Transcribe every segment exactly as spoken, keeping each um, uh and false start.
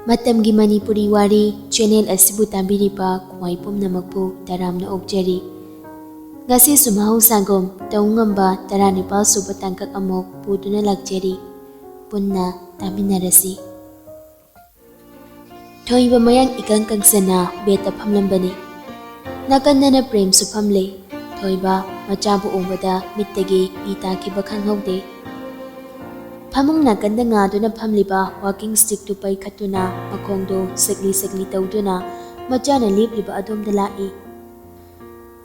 ꯃꯇꯝꯒꯤ ꯃꯅꯤꯄꯨꯔꯤ ꯋꯥꯔꯤ ꯆꯦꯅꯦꯜ ꯑꯁꯤꯕꯨ ꯇꯥꯕꯤꯔꯤꯕ ꯈ꯭ꯋꯥꯏ ꯄꯨꯝꯅꯃꯛꯄꯨ ꯇꯔꯥꯝꯅ ꯑꯣꯛꯆꯔꯤ꯫ ꯉꯁꯤꯁꯨ ꯃꯍꯧꯁꯥꯒꯨꯝ ꯇꯧ ꯉꯝꯕ ꯇꯔꯥꯅꯤꯄꯥꯜ ꯁꯨꯕ ꯇꯥꯡꯀꯛ ꯑꯃꯨꯛ ꯄꯨꯗꯨꯅ ꯂꯥꯛꯆꯔꯤ꯫ ꯄꯨꯟꯅ ꯇꯥꯃꯤꯟꯅꯔꯁꯤ꯫ ꯊꯣꯏꯕ ꯃꯌꯥꯡ ꯏꯀꯪ ꯀꯪꯁꯟꯅ ꯕꯦꯠꯇ ꯐꯝꯂꯝꯕꯅꯤ꯫ ꯅꯥꯀꯟꯗꯅ ꯄ꯭ꯔꯦꯝꯁꯨ ꯐꯝꯂꯤ꯫ ꯊꯣꯏꯕ ꯃꯆꯥꯕꯨ ꯎꯕꯗ ꯃꯤꯠꯇꯒꯤ ꯄꯤ ꯇꯥꯈꯤꯕ ꯈꯪꯍꯧꯗꯦ꯫ ꯐꯃꯨꯡ ꯅꯥꯀꯟꯗ ꯉꯥꯗꯨꯅ ꯐꯝꯂꯤꯕ ꯋꯥꯀꯤꯡ ꯁ꯭ꯇꯤꯛꯇꯨ ꯄꯩꯈꯠꯇꯨꯅ ꯃꯈꯣꯡꯗꯨ ꯁꯤꯛꯂꯤ ꯁꯤꯛꯂꯤ ꯇꯧꯗꯨꯅ ꯃꯆꯥꯅ ꯂꯦꯞꯂꯤꯕ ꯑꯗꯣꯝꯗ ꯂꯥꯛꯏ꯫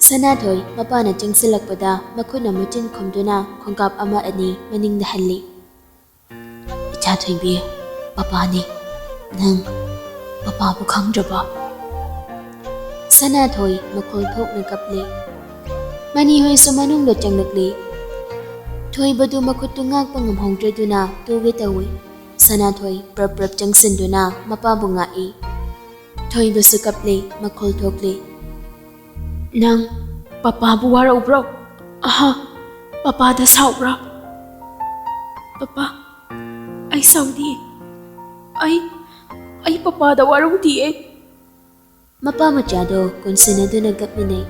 ꯁꯅꯥꯊꯣꯏ ꯃꯄꯥꯅ ꯆꯪꯁꯤꯜꯂꯛꯄꯗ ꯃꯈꯨꯠꯅ ꯃꯆꯤꯟ ꯈꯨꯝꯗꯨꯅ ꯈꯣꯡꯀꯥꯞ ꯑꯃ ꯑꯅꯤ ꯃꯅꯤꯡꯗ ꯍꯜꯂꯤ꯫ "ꯏꯆꯥ ꯊꯣꯏꯕꯤ, ꯄꯄꯥꯅꯤ꯫ ꯅꯪ ꯄꯄꯥꯕꯨ ꯈꯪꯗ꯭ꯔꯕꯣ?" ꯁꯅꯥꯊꯣꯏ ꯃꯈꯣꯜ ꯊꯣꯛꯅ ꯀꯞꯂꯤ꯫ ꯃꯅꯤꯍꯣꯏꯁꯨ ꯃꯅꯨꯡꯗ ꯆꯪꯂꯛꯂꯤ꯫ ꯊꯣꯏꯕꯗꯨ ꯃꯈꯨꯠꯇꯨ ꯉꯥꯛꯄ ꯉꯝꯍꯧꯗ꯭ꯔꯗꯨꯅ ꯇꯨꯒꯦ ꯇꯧꯏ꯫ ꯁꯅꯥꯊꯣꯏ ꯄ꯭ꯔꯞ ꯄ꯭ꯔꯞ ꯆꯪꯁꯤꯟꯗꯨꯅ ꯃꯄꯥꯕꯨ ꯉꯥꯛꯏ꯫ ꯊꯣꯏꯕꯁꯨ ꯀꯞꯂꯤ, ꯃꯈꯣꯜ ꯊꯣꯛꯂꯤ꯫ "ꯅꯪ ꯄꯄꯥꯕꯨ ꯋꯥꯔꯧꯕ꯭ꯔꯣ? ꯑꯍ, ꯄꯄꯥꯗ ꯁꯥꯎꯕ꯭ꯔꯥ?" "ꯄꯄꯥ, ꯑꯩ ꯁꯥꯎꯗꯤꯌꯦ꯫ ꯑꯩ, ꯑꯩ ꯄꯄꯥꯗ ꯋꯥꯔꯧꯗꯤꯌꯦ꯫" ꯃꯄꯥ ꯃꯆꯥꯗꯣ ꯀꯣꯟꯁꯤꯟꯅꯗꯨꯅ ꯀꯞꯃꯤꯟꯅꯩ꯫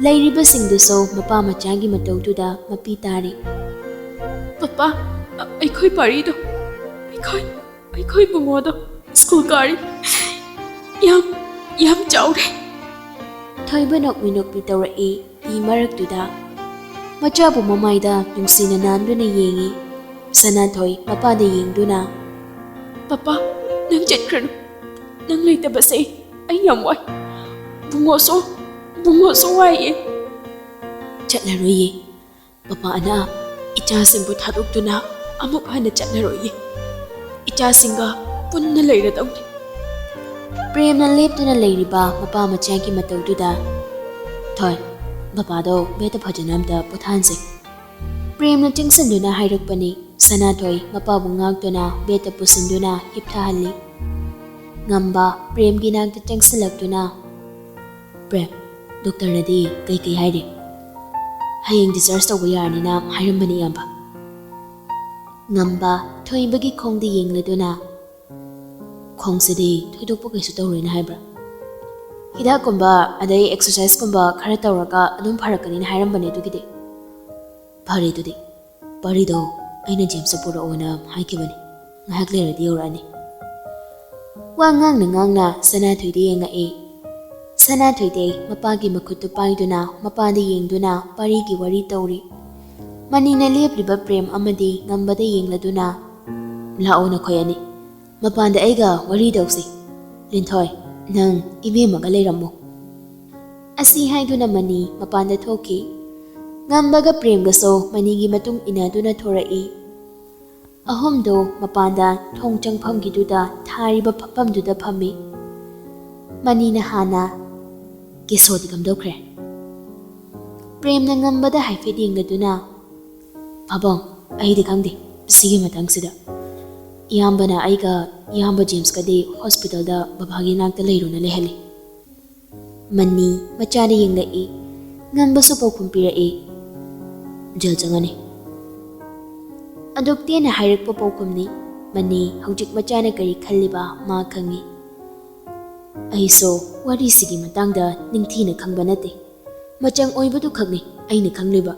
ꯂꯩꯔꯤꯕꯁꯤꯡꯗꯨꯁꯨ ꯃꯄꯥ ꯃꯆꯥꯒꯤ ꯃꯇꯧꯗꯨꯗ ꯃꯄꯤ ꯇꯥꯔꯤ꯫ "ꯄꯄꯥ, ꯑ-, ꯑꯩꯈꯣꯏ ꯄꯥꯔꯤꯗꯣ, ꯑꯩꯈꯣꯏ, ꯑꯩꯈꯣꯏ ꯕꯨꯡꯉꯣꯗꯣ ꯁ꯭ꯀꯨꯜ ꯀꯥꯔꯤ꯫ ꯌꯥꯝ, ꯌꯥꯝ ꯆꯥꯎꯔꯦ꯫" ꯊꯣꯏꯕ ꯅꯣꯛꯃꯤ ꯅꯣꯛꯃꯤ ꯇꯧꯔꯛꯏ꯫ ꯄꯤ ꯃꯔꯛꯇꯨꯗ ꯃꯆꯥꯕꯨ ꯃꯃꯥꯏꯗ ꯅꯨꯡꯁꯤꯅ ꯅꯥꯟꯗꯨꯅ ꯌꯦꯡꯏ꯫ ꯁꯅꯥꯊꯣꯏ ꯃꯄꯥꯗ ꯌꯦꯡꯗꯨꯅ, "ꯄꯄꯥ, ꯅꯪ ꯆꯠꯈ꯭ꯔꯅꯨ꯫ ꯅꯪ ꯂꯩꯇꯕꯁꯦ ꯑꯩ ꯌꯥꯝ ꯋꯥꯏ꯫ ꯕꯨꯡꯉꯣꯁꯨ, ꯕꯨꯡꯉꯣꯁꯨ ꯋꯥꯏꯌꯦ꯫" "ꯆꯠꯂꯔꯣꯏꯌꯦ꯫ ꯄꯄꯥꯅ ꯏꯆꯥꯁꯤꯡꯕꯨ ꯊꯥꯗꯣꯛꯇꯨꯅ ꯑꯃꯨꯛ ꯍꯟꯅ ꯆꯠꯂꯔꯣꯏꯌꯦ꯫ ꯏꯆꯥꯁꯤꯡꯒ ꯄꯨꯟꯅ ꯂꯩꯔꯗꯧꯅꯤ꯫" ꯄ꯭ꯔꯦꯝꯅ ꯂꯦꯞꯇꯨꯅ ꯂꯩꯔꯤꯕ ꯃꯄꯥ ꯃꯆꯥꯒꯤ ꯃꯇꯧꯗꯨꯗ, "ꯊꯣꯏ, ꯕꯕꯥꯗꯣ ꯕꯦꯠꯇ ꯐꯖꯅ ꯑꯝꯇ ꯄꯣꯊꯥꯍꯟꯁꯦ꯫" ꯄ꯭ꯔꯦꯝꯅ ꯆꯪꯁꯤꯟꯗꯨꯅ ꯍꯥꯏꯔꯛꯄꯅꯤ꯫ ꯁꯅꯥꯊꯣꯏ ꯃꯄꯥꯕꯨ ꯉꯥꯛꯇꯨꯅ ꯕꯦꯠꯇ ꯄꯨꯁꯤꯟꯗꯨꯅ ꯍꯤꯞꯊꯍꯜꯂꯤ꯫ ꯉꯝꯕ ꯄ꯭ꯔꯦꯝꯒꯤ ꯅꯥꯛꯇ ꯆꯪꯁꯤꯜꯂꯛꯇꯨꯅ, "ꯄ꯭ꯔꯦꯝ, ꯗꯣꯛꯇꯔꯅꯗꯤ ꯀꯩꯀꯩ ꯍꯥꯏꯔꯤ?" "ꯍꯌꯦꯡ discharge ꯇꯧꯕ ꯌꯥꯔꯅꯤꯅ ꯍꯥꯏꯔꯝꯕꯅꯤ, ꯏꯌꯥꯝꯕ꯫" ꯉꯝꯕ ꯊꯣꯏꯕꯒꯤ ꯈꯣꯡꯗ ꯌꯦꯡꯂꯗꯨꯅ, ꯈꯣꯡꯁꯤꯗꯤ ꯊꯣꯏꯗꯣꯛꯄ ꯀꯩꯁꯨ ꯇꯧꯔꯣꯏꯅ ꯍꯥꯏꯕ꯭ꯔꯥ? ꯍꯤꯗꯥꯛꯀꯨꯝꯕ ꯑꯗꯩ ꯑꯦꯛꯁꯔꯁꯥꯏꯁꯀꯨꯝꯕ ꯈꯔ ꯇꯧꯔꯒ ꯑꯗꯨꯝ ꯐꯔꯛꯀꯅꯤꯅ ꯍꯥꯏꯔꯝꯕꯅꯦ꯫ ꯑꯗꯨꯒꯤꯗꯤ ꯐꯔꯦ꯫ ꯑꯗꯨꯗꯤ ꯄꯥꯔꯤꯗꯣ ꯑꯩꯅ ꯖꯦꯝꯁꯇ ꯄꯨꯔꯛꯑꯣꯅ ꯍꯥꯏꯈꯤꯕꯅꯤ꯫ ꯉꯥꯏꯍꯥꯛ ꯂꯩꯔꯗꯤ ꯌꯧꯔꯛꯑꯅꯤ꯫ ꯋꯥ ꯉꯥꯡꯅ ꯉꯥꯡꯅ ꯁꯅꯥꯊꯣꯏꯗ ꯌꯦꯡꯉꯛꯏ꯫ ꯁꯅꯥꯊꯣꯏꯗꯤ ꯃꯄꯥꯒꯤ ꯃꯈꯨꯠꯇꯨ ꯄꯥꯏꯗꯨꯅ ꯃꯄꯥꯗ ꯌꯦꯡꯗꯨꯅ ꯄꯥꯔꯤꯒꯤ ꯋꯥꯔꯤ ꯇꯧꯔꯤ꯫ ꯃꯅꯤꯅ ꯂꯦꯞꯂꯤꯕ ꯄ꯭ꯔꯦꯝ ꯑꯃꯗꯤ ꯉꯝꯕꯗ ꯌꯦꯡꯂꯗꯨꯅ, "ꯂꯥꯛꯑꯣ ꯅꯈꯣꯏ ꯑꯅꯤ, ꯃꯄꯥꯟꯗ ꯑꯩꯒ ꯋꯥꯔꯤ ꯇꯧꯁꯤ꯫ ꯂꯤꯟꯊꯣꯏ, ꯅꯪ ꯏꯕꯦꯝꯃꯒ ꯂꯩꯔꯝꯃꯨ"꯫ ꯑꯁꯤ ꯍꯥꯏꯗꯨꯅ ꯃꯅꯤ ꯃꯄꯥꯟꯗ ꯊꯣꯛꯈꯤ꯫ ꯉꯝꯕꯒ ꯄ꯭ꯔꯦꯝꯒꯁꯨ ꯃꯅꯤꯒꯤ ꯃꯇꯨꯡ ꯏꯟꯅꯗꯨꯅ ꯊꯣꯔꯛꯏ꯫ ꯑꯍꯨꯝꯗꯨ ꯃꯄꯥꯟꯗ ꯊꯣꯡ ꯆꯪꯐꯝꯒꯤꯗꯨꯗ ꯊꯥꯔꯤꯕ ꯐꯝꯐꯝꯗꯨꯗ ꯐꯝꯃꯤ꯫ ꯃꯅꯤꯅ ꯍꯥꯟꯅ, "ꯀꯦꯁꯣꯗꯤ ꯀꯝꯗꯧꯈ꯭ꯔꯦ?" ꯄ꯭ꯔꯦꯝꯅ ꯉꯝꯕꯗ ꯍꯥꯏꯐꯦꯠ ꯌꯦꯡꯂꯗꯨꯅ, "ꯄꯥꯕꯨꯡ, ꯑꯩꯗꯤ ꯈꯪꯗꯦ ꯁꯤꯒꯤ ꯃꯇꯥꯡꯁꯤꯗ꯫ ꯏꯌꯥꯝꯕꯅ ꯑꯩꯒ ꯏꯌꯥꯝꯕ ꯖꯦꯝꯁꯀꯗꯤ ꯍꯣꯁꯄꯤꯇꯥꯜꯗ ꯕꯕꯥꯒꯤ ꯅꯥꯛꯇ ꯂꯩꯔꯨꯅ ꯂꯩꯍꯜꯂꯤ"꯫ ꯃꯅꯤ ꯃꯆꯥꯗ ꯌꯦꯡꯂꯛꯏ꯫ ꯉꯝꯕꯁꯨ ꯄꯥꯎꯈꯨꯝ ꯄꯤꯔꯛꯏ, "ꯖꯦꯜ ꯆꯪꯉꯅꯤ"꯫ ꯑꯗꯨꯛ ꯇꯦꯟꯅ ꯍꯥꯏꯔꯛꯄ ꯄꯥꯎꯈꯨꯝꯅꯤ꯫ ꯃꯅꯤ ꯍꯧꯖꯤꯛ ꯃꯆꯥꯅ ꯀꯔꯤ ꯈꯜꯂꯤꯕ ꯃꯥ ꯈꯪꯏ꯫ "ꯑꯩꯁꯨ ꯋꯥꯔꯤꯁꯤꯒꯤ ꯃꯇꯥꯡꯗ ꯅꯤꯡꯊꯤꯅ ꯈꯪꯕ ꯅꯠꯇꯦ꯫ ꯃꯆꯪ ꯑꯣꯏꯕꯗꯨ ꯈꯛꯅꯤ ꯑꯩꯅ ꯈꯪꯂꯤꯕ꯫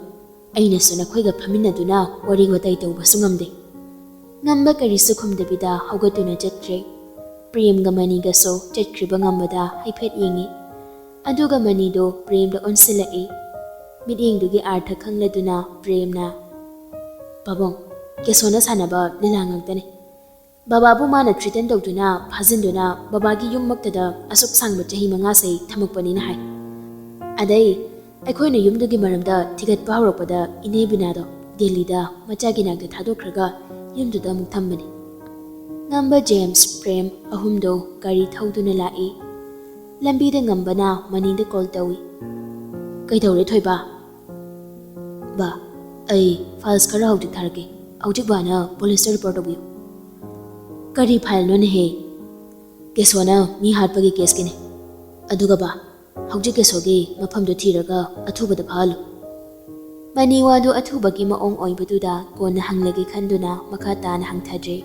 ꯑꯩꯅꯁꯨ ꯅꯈꯣꯏꯒ ꯐꯝꯃꯤꯟꯅꯗꯨꯅ ꯋꯥꯔꯤ ꯋꯥꯇꯥꯏ ꯇꯧꯕꯁꯨ ꯉꯝꯗꯦ"꯫ ꯉꯝꯕ ꯀꯔꯤꯁꯨ ꯈꯨꯝꯗꯕꯤꯗ ꯍꯧꯒꯠꯇꯨꯅ ꯆꯠꯈ꯭ꯔꯦ꯫ ꯄ꯭ꯔꯦꯝꯒ ꯃꯅꯤꯒꯁꯨ ꯆꯠꯈ꯭ꯔꯤꯕ ꯉꯝꯕꯗ ꯍꯥꯏꯐꯦꯠ ꯌꯦꯡꯉꯤ꯫ ꯑꯗꯨꯒ ꯃꯅꯤꯗꯨ ꯄ꯭ꯔꯦꯝꯗ ꯑꯣꯟꯁꯤꯜꯂꯛꯏ꯫ ꯃꯤꯠꯌꯦꯡꯗꯨꯒꯤ ꯑꯥꯔꯊ ꯈꯪꯂꯗꯨꯅ ꯄ꯭ꯔꯦꯝꯅ, "ꯄꯥꯕꯨꯡ, ꯀꯦꯁꯣꯅ ꯁꯥꯟꯅꯕ ꯂꯤꯂꯥ ꯉꯥꯛꯇꯅꯤ꯫ ꯕꯕꯥꯕꯨ ꯃꯥꯅ ꯊ꯭ꯔꯤꯇꯟ ꯇꯧꯗꯨꯅ ꯐꯥꯖꯤꯟꯗꯨꯅ ꯕꯕꯥꯒꯤ ꯌꯨꯝꯃꯛꯇꯗ ꯑꯁꯨꯛ ꯁꯥꯡꯕ ꯆꯍꯤ ꯃꯉꯥꯁꯦ ꯊꯝꯃꯛꯄꯅꯤꯅ" ꯍꯥꯏ꯫ ꯑꯗꯩ ꯑꯩꯈꯣꯏꯅ ꯌꯨꯝꯗꯨꯒꯤ ꯃꯔꯝꯗ ꯊꯤꯒꯠꯄ ꯍꯧꯔꯛꯄꯗ ꯏꯅꯦ ꯕꯤꯅꯥꯗꯣ ꯗꯦꯜꯂꯤꯗ ꯃꯆꯥꯒꯤ ꯅꯥꯛꯇ ꯊꯥꯗꯣꯛꯈ꯭ꯔꯒ ꯌꯨꯝꯗꯨꯗ ꯑꯃꯨꯛ ꯊꯝꯕꯅꯤ꯫ ꯉꯝꯕ, ꯖꯦꯝꯁ, ꯄ꯭ꯔꯦꯝ ꯑꯍꯨꯝꯗꯣ ꯒꯥꯔꯤ ꯊꯧꯗꯨꯅ ꯂꯥꯛꯏ꯫ ꯂꯝꯕꯤꯗ ꯉꯝꯕꯅ ꯃꯅꯤꯗ ꯀꯣꯜ ꯇꯧꯏ꯫ "ꯀꯩꯗꯧꯔꯦ ꯊꯣꯏꯕ?" "ꯕꯥ, ꯑꯩ ꯐꯥꯏꯜꯁ ꯈꯔ ꯍꯧꯖꯤꯛ ꯊꯥꯔꯛꯀꯦ꯫ ꯍꯧꯖꯤꯛ ꯕꯥꯅ ꯄꯨꯂꯤꯁꯇ ꯔꯤꯄꯣꯔꯠ ꯇꯧꯕꯤꯌꯨ"꯫ "ꯀꯔꯤ ꯐꯥꯏꯜꯅꯣꯅꯦꯍꯦ?" "ꯀꯦꯁꯣꯅ ꯃꯤ ꯍꯥꯠꯄꯒꯤ ꯀꯦꯁꯀꯤꯅꯦ꯫ ꯑꯗꯨꯒ ꯕꯥ, ꯍꯧꯖꯤꯛ ꯀꯦꯁꯣꯒꯤ ꯃꯐꯝꯗꯨ ꯊꯤꯔꯒ ꯑꯊꯨꯕꯗ ꯐꯥꯍꯜꯂꯨ"꯫ ꯃꯅꯤ ꯋꯥꯗꯨ ꯑꯊꯨꯕꯒꯤ ꯃꯑꯣꯡ ꯑꯣꯏꯕꯗꯨꯗ ꯀꯣꯟꯅ ꯍꯪꯂꯒꯦ ꯈꯟꯗꯨꯅ ꯃꯈꯥ ꯇꯥꯅ ꯍꯪꯊꯗ꯭ꯔꯦ꯫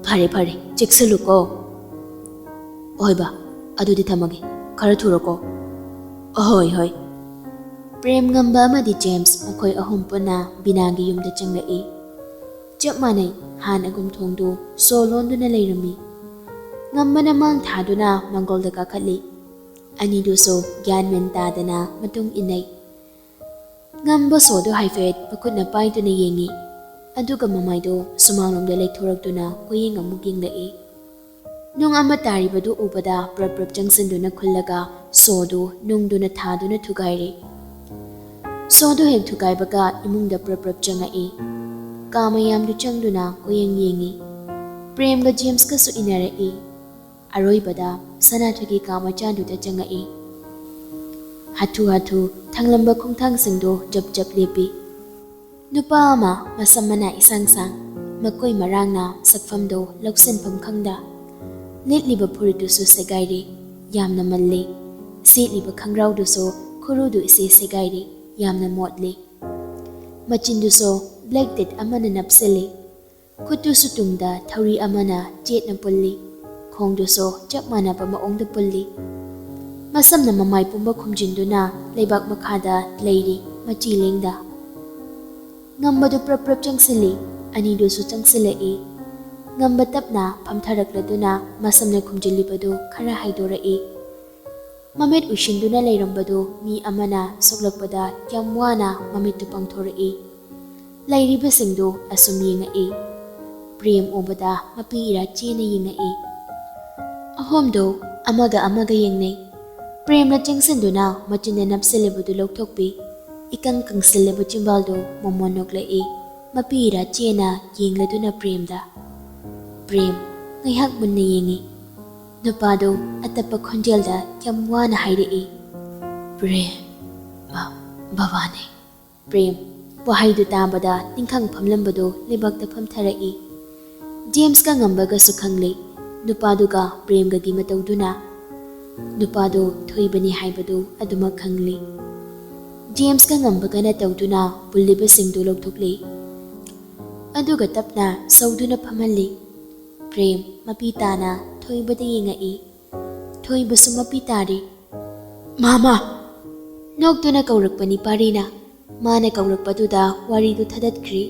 "ꯐꯔꯦ, ꯐꯔꯦ, ꯆꯦꯛꯁꯤꯜꯂꯨꯀꯣ꯫ ꯍꯣꯏ ꯕꯥ, ꯑꯗꯨꯗꯤ ꯊꯝꯃꯒꯦ꯫ ꯈꯔ ꯊꯨꯔꯣꯀꯣ꯫" "ꯍꯣꯏ, ꯍꯣꯏ꯫" ꯄ꯭ꯔꯦꯝ, ꯉꯝꯕ ꯑꯃꯗꯤ ꯖꯦꯝꯁ ꯃꯈꯣꯏ ꯑꯍꯨꯝ ꯄꯨꯟꯅ ꯕꯤꯅꯥꯒꯤ ꯌꯨꯝꯗ ꯆꯪꯂꯛꯏ꯫ ꯆꯞ ꯃꯥꯟꯅꯩ, ꯍꯥꯟꯅꯒꯨꯝ ꯊꯣꯡꯗꯨ ꯁꯣ ꯂꯣꯟꯗꯨꯅ ꯂꯩꯔꯝꯃꯤ꯫ ꯉꯝꯕꯅ ꯃꯥꯡ ꯊꯥꯗꯨꯅ ꯃꯥꯡꯒꯣꯜꯗ ꯀꯥꯈꯠꯂꯤ꯫ ꯑꯅꯤꯗꯨꯁꯨ ꯒ꯭ꯌꯥꯟ ꯃꯦꯟ ꯇꯥꯗꯅ ꯃꯇꯨꯡ ꯏꯟꯅꯩ꯫ ꯉꯝꯕ ꯁꯣꯗꯨ ꯍꯥꯏꯐꯦꯠ ꯃꯈꯨꯠꯅ ꯄꯥꯏꯗꯨꯅ ꯌꯦꯡꯉꯤ, ꯑꯗꯨꯒ ꯃꯃꯥꯏꯗꯨ ꯁꯨꯃꯥꯡꯂꯣꯝꯗ ꯂꯩꯊꯣꯔꯛꯇꯨꯅ ꯀꯣꯏꯌꯦꯡ ꯑꯃꯨꯛ ꯌꯦꯡꯂꯛꯏ꯫ ꯅꯨꯡ ꯑꯃ ꯇꯥꯔꯤꯕꯗꯨ ꯎꯕꯗ ꯄ꯭ꯔꯞ ꯄ꯭ꯔꯞ ꯆꯪꯁꯤꯟꯗꯨꯅ ꯈꯨꯜꯂꯒ ꯁꯣꯗꯨ ꯅꯨꯡꯗꯨꯅ ꯊꯥꯗꯨꯅ ꯊꯨꯒꯥꯏꯔꯦ꯫ ꯁꯣꯗꯨ ꯍꯦꯛ ꯊꯨꯒꯥꯏꯕꯒ ꯏꯃꯨꯡꯗ ꯄ꯭ꯔꯞ ꯄ꯭ꯔꯞ ꯆꯪꯉꯛꯏ꯫ ꯀꯥ ꯃꯌꯥꯝꯗꯨ ꯆꯪꯗꯨꯅ ꯀꯣꯏꯌꯦꯡ ꯌꯦꯡꯉꯤ꯫ ꯄ꯭ꯔꯦꯝꯒ ꯖꯦꯝꯁꯀꯁꯨ ꯏꯟꯅꯔꯛꯏ꯫ ꯑꯔꯣꯏꯕꯗ ꯁꯅꯥꯊꯣꯏꯒꯤ ꯀꯥ ꯃꯆꯥꯗꯨꯗ ꯆꯪꯉꯛꯏ꯫ ꯍꯥꯊꯨ ꯍꯥꯊꯨ ꯊꯥꯡꯂꯝꯕ ꯈꯣꯡꯊꯥꯡꯁꯤꯡꯗꯨ ꯖꯞ ꯖꯞ ꯂꯦꯞꯄꯤ꯫ ꯅꯨꯄꯥ ꯑꯃ ꯃꯁꯝ ꯃꯅꯥ ꯏꯁꯥꯡ ꯁꯥꯡ, ꯃꯀꯣꯏ ꯃꯔꯥꯡꯅ ꯁꯛꯐꯝꯗꯨ ꯂꯧꯁꯤꯟꯐꯝ ꯈꯪꯗ꯫ ꯂꯤꯠꯂꯤꯕ ꯐꯨꯔꯤꯠꯇꯨꯁꯨ ꯁꯦꯒꯥꯏꯔꯦ, ꯌꯥꯝꯅ ꯃꯜꯂꯤ꯫ ꯁꯦꯠꯂꯤꯕ ꯈꯪꯒ꯭ꯔꯥꯎꯗꯨꯁꯨ ꯈꯨꯔꯨꯗꯨ ꯏꯁꯦ ꯁꯦꯒꯥꯏꯔꯦ, ꯌꯥꯝꯅ ꯃꯣꯠꯂꯤ꯫ ꯃꯆꯤꯟꯗꯨꯁꯨ ꯕ꯭ꯂꯦꯛ ꯇꯦꯠ ꯑꯃꯅ ꯅꯞꯁꯤꯜꯂꯤ꯫ ꯈꯨꯠꯇꯨꯁꯨ ꯇꯨꯡꯗ ꯊꯧꯔꯤ ꯑꯃꯅ ꯆꯦꯠꯅ ꯄꯨꯜꯂꯤ꯫ ꯈꯣꯡꯗꯨꯁꯨ ꯆꯞ ꯃꯥꯟꯅꯕ ꯃꯑꯣꯡꯗ ꯄꯨꯜꯂꯤ꯫ ꯃꯁꯝꯅ ꯃꯃꯥꯏ ꯄꯨꯝꯕ ꯈꯨꯝꯖꯤꯟꯗꯨꯅ ꯂꯩꯕꯥꯛ ꯃꯈꯥꯗ ꯂꯩꯔꯤ, ꯃꯆꯤ ꯂꯦꯡꯗ꯫ ꯉꯝꯕꯗꯨ ꯄ꯭ꯔꯞ ꯄ꯭ꯔꯞ ꯆꯪꯁꯤꯜꯂꯤ, ꯑꯅꯤꯗꯨꯁꯨ ꯆꯪꯁꯤꯜꯂꯛꯏ꯫ ꯉꯝꯕ ꯇꯞꯅ ꯐꯝꯊꯔꯛꯂꯗꯨꯅ ꯃꯁꯝꯅ ꯈꯨꯝꯖꯤꯜꯂꯤꯕꯗꯨ ꯈꯔ ꯍꯥꯏꯗꯣꯔꯛꯏ꯫ ꯃꯃꯤꯠ ꯎꯏꯁꯤꯟꯗꯨꯅ ꯂꯩꯔꯝꯕꯗꯨ ꯃꯤ ꯑꯃꯅ ꯁꯣꯛꯂꯛꯄꯗ ꯀꯌꯥꯝ ꯋꯥꯅ ꯃꯃꯤꯠꯇꯨ ꯄꯥꯡꯊꯣꯔꯛꯏ꯫ ꯂꯩꯔꯤꯕꯁꯤꯡꯗꯨ ꯑꯁꯨꯝ ꯌꯦꯡꯉꯛꯏ꯫ ꯄ꯭ꯔꯦꯝ ꯎꯕꯗ ꯃꯄꯤ ꯏꯔꯥ ꯆꯦꯅ ꯌꯦꯡꯉꯛꯏ꯫ ꯑꯍꯨꯝꯗꯨ ꯑꯃꯒ ꯑꯃꯒ ꯌꯦꯡꯅꯩ꯫ ꯄ꯭ꯔꯦꯝꯅ ꯆꯪꯁꯤꯟꯗꯨꯅ ꯃꯆꯤꯟꯗ ꯅꯞꯁꯤꯜꯂꯤꯕꯗꯨ ꯂꯧꯊꯣꯛꯄꯤ꯫ ꯏꯀꯪ ꯀꯪꯁꯤꯜꯂꯕ ꯆꯤꯝꯕꯥꯜꯗꯨ ꯃꯣꯃꯣꯟ ꯅꯣꯛꯂꯛꯏ꯫ ꯃꯄꯤ ꯏꯔꯥ ꯆꯦꯅ ꯌꯦꯡꯂꯗꯨꯅ ꯄ꯭ꯔꯦꯝꯗ꯫ ꯄ꯭ꯔꯦꯝ ꯉꯥꯏꯍꯥꯛ ꯃꯨꯟꯅ ꯌꯦꯡꯉꯤ꯫ ꯅꯨꯄꯥꯗꯨ ꯑꯇꯞꯄ ꯈꯣꯟꯖꯦꯜꯗ ꯌꯥꯝ ꯋꯥꯅ ꯍꯥꯏꯔꯛꯏ, "ꯄ꯭ꯔꯦꯝ, ꯕ-, ꯕꯕꯥꯅꯦ꯫" ꯄ꯭ꯔꯦꯝ ꯋꯥꯍꯩꯗꯨ ꯇꯥꯕꯗ ꯅꯤꯡꯈꯥꯡ ꯐꯝꯂꯝꯕꯗꯨ ꯂꯩꯕꯥꯛꯇ ꯐꯝꯊꯔꯛꯏ꯫ ꯖꯦꯝꯁꯀ ꯉꯝꯕꯒꯁꯨ ꯈꯪꯂꯦ, ꯅꯨꯄꯥꯗꯨꯒ ꯄ꯭ꯔꯦꯝꯒꯒꯤ ꯃꯇꯧꯗꯨꯅ꯫ ꯅꯨꯄꯥꯗꯨ ꯊꯣꯏꯕꯅꯤ ꯍꯥꯏꯕꯗꯨ ꯑꯗꯨꯃꯛ ꯈꯪꯂꯦ꯫ ꯖꯦꯝꯁꯀ ꯉꯝꯕꯒꯅ ꯇꯧꯗꯨꯅ ꯄꯨꯜꯂꯤꯕꯁꯤꯡꯗꯨ ꯂꯧꯊꯣꯛꯂꯦ꯫ ꯑꯗꯨꯒ ꯇꯞꯅ ꯁꯧꯗꯨꯅ ꯐꯝꯍꯜꯂꯤ꯫ ꯄ꯭ꯔꯦꯝ ꯃꯄꯤ ꯇꯥꯅ ꯊꯣꯏꯕꯗ ꯌꯦꯡꯉꯛꯏ꯫ ꯊꯣꯏꯕꯁꯨ ꯃꯄꯤ ꯇꯥꯔꯤ꯫ "ꯃꯥꯃꯥ!" ꯅꯣꯛꯇꯨꯅ ꯀꯧꯔꯛꯄꯅꯤ ꯄꯥꯔꯤꯅ꯫ ꯃꯥꯅ ꯀꯧꯔꯛꯄꯗꯨꯗ ꯋꯥꯔꯤꯗꯨ ꯊꯗꯠꯈ꯭ꯔꯤ꯫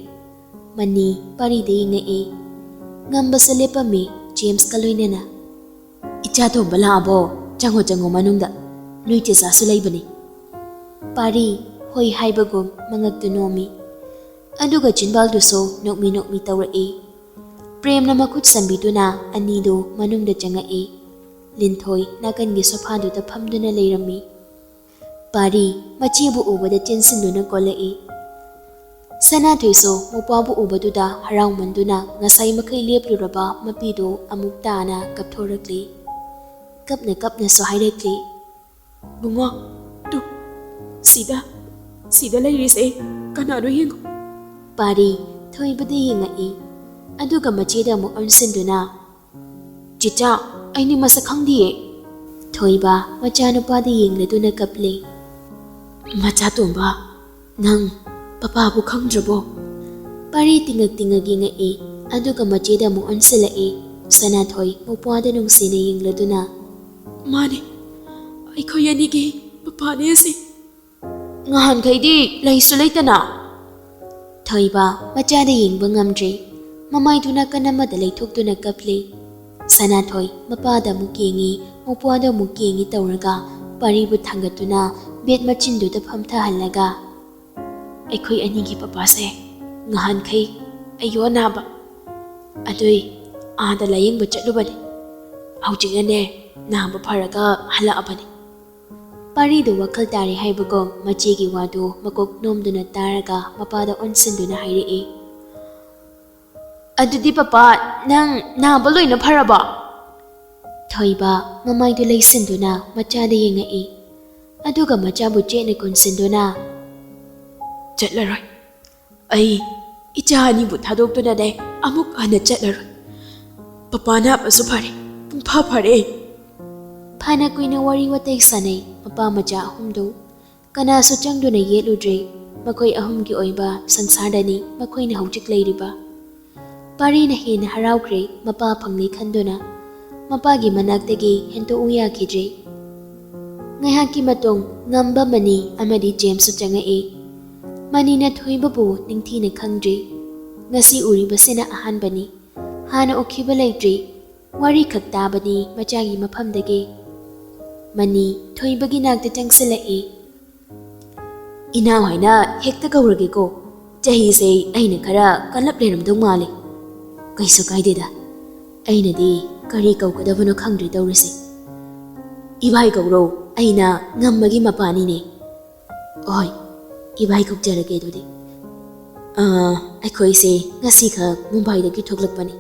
ꯃꯅꯤ ꯄꯥꯔꯤꯗ ꯌꯦꯡꯉꯛꯏ꯫ ꯉꯝꯕꯁꯨ ꯂꯦꯞꯄꯝꯃꯤ ꯖꯦꯝꯁꯀ ꯂꯣꯏꯅꯅ꯫ "ꯏꯆꯥ ꯇꯣꯝꯕ ꯂꯥꯛꯑꯕꯣ? ꯆꯪꯉꯣ, ꯆꯪꯉꯣ ꯃꯅꯨꯡꯗ꯫ ꯅꯣꯏ ꯆꯦꯆꯥꯁꯨ ꯂꯩꯕꯅꯤ꯫" ꯄꯥꯔꯤ ꯍꯣꯏ ꯍꯥꯏꯕꯒꯨꯝ ꯃꯉꯛꯇꯨ ꯅꯣꯝꯃꯤ꯫ ꯑꯗꯨꯒ ꯆꯤꯟꯕꯥꯜꯗꯨꯁꯨ ꯅꯣꯛꯃꯤ ꯅꯣꯛꯃꯤ ꯇꯧꯔꯛꯏ꯫ ꯄ꯭ꯔꯦꯝꯅ ꯃꯈꯨꯠ ꯁꯝꯕꯤꯗꯨꯅ ꯑꯅꯤꯗꯨ ꯃꯅꯨꯡꯗ ꯆꯪꯉꯛꯏ꯫ ꯂꯤꯟꯊꯣꯏ ꯅꯥꯀꯟꯒꯤ ꯁꯣꯐꯥꯗꯨꯗ ꯐꯝꯗꯨꯅ ꯂꯩꯔꯝꯃꯤ꯫ ꯄꯥꯔꯤ ꯃꯆꯦꯕꯨ ꯎꯕꯗ ꯆꯦꯟꯁꯤꯟꯗꯨꯅ ꯀꯣꯜꯂꯛꯏ꯫ ꯁꯅꯥꯊꯣꯏꯁꯨ ꯃꯧꯄ꯭ꯋꯥꯕꯨ ꯎꯕꯗꯨꯗ ꯍꯔꯥꯎꯃꯟꯗꯨꯅ ꯉꯁꯥꯏ ꯃꯈꯩ ꯂꯦꯞꯂꯨꯔꯕ ꯃꯄꯤꯗꯨ ꯑꯃꯨꯛ ꯇꯥꯅ ꯀꯞꯊꯣꯔꯛꯂꯤ꯫ ꯀꯞꯅ ꯀꯞꯅꯁꯨ ꯍꯥꯏꯔꯛꯂꯤ꯫ "ꯕꯨꯡꯉꯣ, ꯇꯨ, ꯁꯤꯗ, ꯁꯤꯗ ꯂꯩꯔꯤꯁꯦ ꯀꯅꯥꯅꯣ ꯌꯦꯡꯉꯣ꯫" ꯄꯥꯔꯤ ꯊꯣꯏꯕꯗ ꯌꯦꯡꯉꯛꯏ꯫ ꯑꯗꯨꯒ ꯃꯆꯦꯗ ꯑꯃꯨꯛ ꯑꯣꯟꯁꯤꯟꯗꯨꯅ, "ꯆꯤꯆꯥ, ꯑꯩꯗꯤ ꯃꯁꯛ ꯈꯪꯗꯤꯌꯦ꯫" ꯊꯣꯏꯕ ꯃꯆꯥꯅꯨꯄꯥꯗ ꯌꯦꯡꯂꯗꯨꯅ ꯀꯞꯂꯦ꯫ "ꯃꯆꯥ ꯇꯣꯝꯕ, ꯅꯪ ꯄꯄꯥꯕꯨ ꯈꯪꯗ꯭ꯔꯕꯣ?" ꯄꯥꯔꯤ ꯇꯤꯡꯉꯛ ꯇꯤꯡꯉꯛ ꯌꯦꯡꯉꯛꯏ, ꯑꯗꯨꯒ ꯃꯆꯦꯗ ꯑꯃꯨꯛ ꯑꯣꯟꯁꯤꯜꯂꯛꯏ꯫ ꯁꯅꯥꯊꯣꯏ ꯃꯧꯄ꯭ꯋꯥꯗ ꯅꯨꯡꯁꯤꯅ ꯌꯦꯡꯂꯗꯨꯅ, "ꯃꯥꯅꯦ, ꯑꯩꯈꯣꯏ ꯑꯅꯤꯒꯤ ꯄꯄꯥꯅꯦ ꯑꯁꯤ꯫" "ꯉꯍꯥꯟꯈꯩꯗꯤ ꯂꯩꯁꯨ ꯂꯩꯇꯅ꯫" ꯊꯣꯏꯕ ꯃꯆꯥꯗ ꯌꯦꯡꯕ ꯉꯝꯗ꯭ꯔꯦ꯫ ꯃꯃꯥꯏꯗꯨ ꯅꯥꯀꯟ ꯑꯃꯗ ꯂꯩꯊꯣꯛꯇꯨꯅ ꯀꯞꯂꯤ꯫ ꯁꯅꯥꯊꯣꯏ ꯃꯄꯥꯗ ꯑꯃꯨꯛ ꯌꯦꯡꯉꯤ, ꯃꯧꯄ꯭ꯋꯥꯗ ꯑꯃꯨꯛ ꯌꯦꯡꯉꯤ ꯇꯧꯔꯒ ꯄꯥꯔꯤꯕꯨ ꯊꯥꯡꯒꯠꯇꯨꯅ ꯕꯦꯗ ꯃꯆꯤꯟꯗꯨꯗ ꯐꯝꯊꯍꯜꯂꯒ, "ꯑꯩꯈꯣꯏ ꯑꯅꯤꯒꯤ ꯄꯄꯥꯁꯦ ꯉꯍꯥꯟꯈꯩ ꯑꯩꯒꯤ ꯑꯅꯥꯕ ꯑꯗꯨꯏ ꯑꯥꯗ ꯂꯥꯌꯦꯡꯕ ꯆꯠꯂꯨꯕꯅꯤ꯫ ꯍꯧꯖꯤꯛꯅꯅꯦ ꯅꯥꯕ ꯐꯔꯒ ꯍꯜꯂꯛꯑꯕꯅꯤ꯫" ꯄꯥꯔꯤꯗꯨ ꯋꯥꯈꯜ ꯇꯥꯔꯦ ꯍꯥꯏꯕꯒꯨꯝ ꯃꯆꯦꯒꯤ ꯋꯥꯗꯨ ꯃꯀꯣꯛ ꯅꯣꯝꯗꯨꯅ ꯇꯥꯔꯒ ꯃꯄꯥꯗ ꯑꯣꯟꯁꯤꯟꯗꯨꯅ ꯍꯥꯏꯔꯛꯏ, "ꯑꯗꯨꯗꯤ ꯄꯄꯥ, ꯅꯪ ꯅꯥꯕ ꯂꯣꯏꯅ ꯐꯔꯕꯣ?" ꯊꯣꯏꯕ ꯃꯃꯥꯏꯗꯨ ꯂꯩꯁꯤꯟꯗꯨꯅ ꯃꯆꯥꯗ ꯌꯦꯡꯉꯛꯏ꯫ ꯑꯗꯨꯒ ꯃꯆꯥꯕꯨ ꯆꯦꯠꯅ ꯀꯣꯟꯁꯤꯟꯗꯨꯅ, "ꯆꯠꯂꯔꯣꯏ꯫ ꯑꯩ ꯏꯆꯥ ꯑꯅꯤꯕꯨ ꯊꯥꯗꯣꯛꯇꯨꯅꯅꯦ ꯑꯃꯨꯛ ꯍꯟꯅ ꯆꯠꯂꯔꯣꯏ꯫ ꯄꯄꯥ ꯅꯥꯕꯁꯨ ꯐꯔꯦ, ꯄꯨꯡꯐꯥ ꯐꯔꯦ꯫" ꯐꯅ ꯀꯨꯏꯅ ꯋꯥꯔꯤ ꯋꯥꯇꯥꯏ ꯁꯥꯟꯅꯩ ꯃꯄꯥ ꯃꯆꯥ ꯑꯍꯨꯝꯗꯨ꯫ ꯀꯅꯥꯁꯨ ꯆꯪꯗꯨꯅ ꯌꯦꯠꯂꯨꯗ꯭ꯔꯦ꯫ ꯃꯈꯣꯏ ꯑꯍꯨꯝꯒꯤ ꯑꯣꯏꯕ ꯁꯪꯁꯥꯔꯗꯅꯤ ꯃꯈꯣꯏꯅ ꯍꯧꯖꯤꯛ ꯂꯩꯔꯤꯕ꯫ ꯄꯥꯔꯤꯅ ꯍꯦꯟꯅ ꯍꯔꯥꯎꯈ꯭ꯔꯦ, ꯃꯄꯥ ꯐꯪꯂꯦ ꯈꯟꯗꯨꯅ꯫ ꯃꯄꯥꯒꯤ ꯃꯅꯥꯛꯇꯒꯤ ꯍꯦꯟꯇꯣꯛꯎ ꯌꯥꯈꯤꯗ꯭ꯔꯦ꯫ ꯉꯥꯏꯍꯥꯛꯀꯤ ꯃꯇꯨꯡ ꯉꯝꯕ, ꯃꯅꯤ ꯑꯃꯗꯤ ꯖꯦꯝꯁꯁꯨ ꯆꯪꯉꯛꯏ꯫ ꯃꯅꯤꯅ ꯊꯣꯏꯕꯕꯨ ꯅꯤꯡꯊꯤꯅ ꯈꯪꯗ꯭ꯔꯤ꯫ ꯉꯁꯤ ꯎꯔꯤꯕꯁꯤꯅ ꯑꯍꯥꯟꯕꯅꯤ꯫ ꯍꯥꯟꯅ ꯎꯈꯤꯕ ꯂꯩꯇ꯭ꯔꯤ꯫ ꯋꯥꯔꯤꯈꯛ ꯇꯥꯕꯅꯤ ꯃꯆꯥꯒꯤ ꯃꯐꯝꯗꯒꯤ꯫ ꯃꯅꯤ ꯊꯣꯏꯕꯒꯤ ꯅꯥꯛꯇ ꯆꯪꯁꯤꯜꯂꯛꯏ꯫ "ꯏꯅꯥꯎ ꯍꯥꯏꯅ ꯍꯦꯛꯇ ꯀꯧꯔꯒꯦꯀꯣ꯫ ꯆꯍꯤꯁꯦ ꯑꯩꯅ ꯈꯔ ꯀꯜꯂꯞ ꯂꯩꯔꯝꯗꯧ ꯃꯥꯜꯂꯦ꯫ ꯀꯩꯁꯨ ꯀꯥꯏꯗꯦꯗ꯫ ꯑꯩꯅꯗꯤ ꯀꯔꯤ ꯀꯧꯒꯗꯕꯅꯣ ꯈꯪꯗ꯭ꯔꯦ ꯇꯧꯔꯤꯁꯦ꯫ ꯏꯕꯥꯏ ꯀꯧꯔꯣ, ꯑꯩꯅ ꯉꯝꯕꯒꯤ ꯃꯄꯥꯅꯤꯅꯦ꯫" "ꯍꯣꯏ, ꯏꯕꯥꯏ ꯀꯧꯖꯔꯒꯦ ꯑꯗꯨꯗꯤ꯫ ꯑꯥ, ꯑꯩꯈꯣꯏꯁꯦ ꯉꯁꯤꯈꯛ ꯃꯨꯝꯕꯥꯏꯗꯒꯤ ꯊꯣꯛꯂꯛꯄꯅꯤ꯫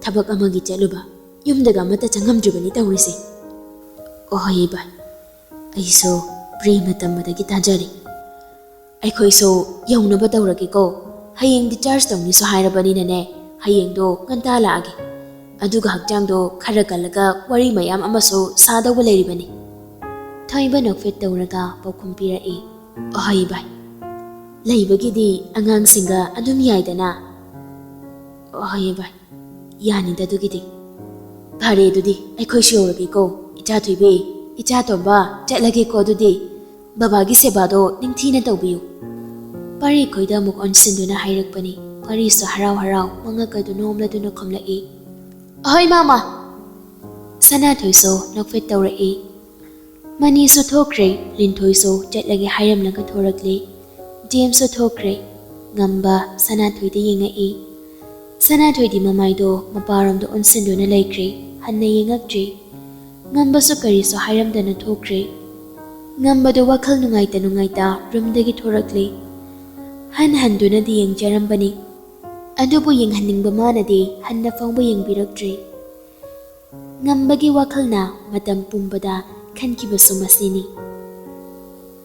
ꯊꯕꯛ ꯑꯃꯒꯤ ꯆꯠꯂꯨꯕ꯫ ꯌꯨꯝꯗꯒ ꯑꯃꯠꯇ ꯆꯪꯉꯝꯗ꯭ꯔꯤꯕꯅꯤ ꯇꯧꯔꯤꯁꯦ꯫" "ꯍꯣꯏ ꯏꯕꯥꯏ, ꯑꯩꯁꯨ ꯄ꯭ꯔꯦꯝꯅ ꯇꯝꯕꯗꯒꯤ ꯇꯥꯖꯔꯦ꯫ ꯑꯩꯈꯣꯏꯁꯨ ꯌꯧꯅꯕ ꯇꯧꯔꯒꯦꯀꯣ꯫ ꯍꯌꯦꯡ discharge ꯇꯧꯅꯤꯁꯨ ꯍꯥꯏꯔꯕꯅꯤꯅꯅꯦ, ꯍꯌꯦꯡꯗꯣ ꯉꯟꯇꯥ ꯂꯥꯛꯑꯒꯦ꯫ ꯑꯗꯨꯒ ꯍꯛꯆꯥꯡꯗꯣ ꯈꯔ ꯀꯜꯂꯒ ꯋꯥꯔꯤ ꯃꯌꯥꯝ ꯑꯃꯁꯨ ꯁꯥꯗꯧꯕ ꯂꯩꯔꯤꯕꯅꯤ꯫" ꯊꯣꯏꯕ ꯅꯣꯛꯐꯦꯠ ꯇꯧꯔꯒ ꯄꯥꯎꯈꯨꯝ ꯄꯤꯔꯛꯏ꯫ "ꯍꯣꯏ ꯏꯕꯥꯏ, ꯂꯩꯕꯒꯤꯗꯤ ꯑꯉꯥꯡꯁꯤꯡꯒ ꯑꯗꯨꯝ ꯌꯥꯏꯗꯅ꯫" "ꯍꯣꯏ ꯏꯕꯥꯏ, ꯌꯥꯅꯤꯗ ꯑꯗꯨꯒꯤꯗꯤ꯫ ꯐꯔꯦ ꯑꯗꯨꯗꯤ ꯑꯩꯈꯣꯏꯁꯨ ꯌꯧꯔꯒꯦꯀꯣ꯫ ꯏꯆꯥ ꯊꯣꯏꯕꯤ, ꯏꯆꯥ ꯇꯣꯝꯕ, ꯆꯠꯂꯒꯦꯀꯣ ꯑꯗꯨꯗꯤ꯫ ꯕꯕꯥꯒꯤ ꯁꯦꯕꯥꯗꯣ ꯅꯤꯡꯊꯤꯅ ꯇꯧꯕꯤꯌꯨ꯫" ꯄꯥꯔꯤ ꯈꯣꯏꯗ ꯑꯃꯨꯛ ꯑꯣꯟꯁꯤꯟꯗꯨꯅ ꯍꯥꯏꯔꯛꯄꯅꯤ꯫ ꯄꯥꯔꯤꯁꯨ ꯍꯔꯥꯎ ꯍꯔꯥꯎ ꯃꯉꯛ ꯑꯗꯨ ꯅꯣꯝꯂꯗꯨꯅ ꯈꯨꯝꯂꯛꯏ꯫ "ꯑꯍꯣꯏ ꯃꯥꯃ꯫" ꯁꯅꯥꯊꯣꯏꯁꯨ ꯅꯣꯛꯐꯦꯠ ꯇꯧꯔꯛꯏ꯫ ꯃꯅꯤꯁꯨ ꯊꯣꯛꯈ꯭ꯔꯦ꯫ ꯂꯤꯟꯊꯣꯏꯁꯨ ꯆꯠꯂꯒꯦ ꯍꯥꯏꯔꯝꯂꯒ ꯊꯣꯔꯛꯂꯦ꯫ ꯖꯦꯝꯁꯁꯨ ꯊꯣꯛꯈ꯭ꯔꯦ꯫ ꯉꯝꯕ ꯁꯅꯥꯊꯣꯏꯗ ꯌꯦꯡꯉꯛꯏ꯫ ꯁꯅꯥꯊꯣꯏꯗꯤ ꯃꯃꯥꯏꯗꯣ ꯃꯄꯥꯔꯣꯝꯗ ꯑꯣꯟꯁꯤꯟꯗꯨꯅ ꯂꯩꯈ꯭ꯔꯦ꯫ ꯍꯟꯅ ꯌꯦꯡꯉꯛꯇ꯭ꯔꯤ꯫ ꯉꯝꯕꯁꯨ ꯀꯔꯤꯁꯨ ꯍꯥꯏꯔꯝꯗꯅ ꯊꯣꯛꯈ꯭ꯔꯦ꯫ ꯉꯝꯕꯗꯣ ꯋꯥꯈꯜ ꯅꯨꯡꯉꯥꯏꯇ ꯅꯨꯡꯉꯥꯏꯇ ꯔꯨꯝꯗꯒꯤ ꯊꯣꯔꯛꯂꯦ꯫ ꯍꯟ ꯍꯟꯗꯨꯅꯗꯤ ꯌꯦꯡꯖꯔꯝꯕꯅꯤ꯫ ꯑꯗꯨꯕꯨ ꯌꯦꯡꯍꯟꯅꯤꯡꯕ ꯃꯥꯅꯗꯤ ꯍꯟꯅ ꯐꯥꯎꯕ ꯌꯦꯡꯕꯤꯔꯛꯇ꯭ꯔꯤ꯫ ꯉꯝꯕꯒꯤ ꯋꯥꯈꯜꯅ ꯃꯇꯝ ꯄꯨꯝꯕꯗ ꯈꯟꯈꯤꯕꯁꯨ ꯃꯁꯤꯅꯤ꯫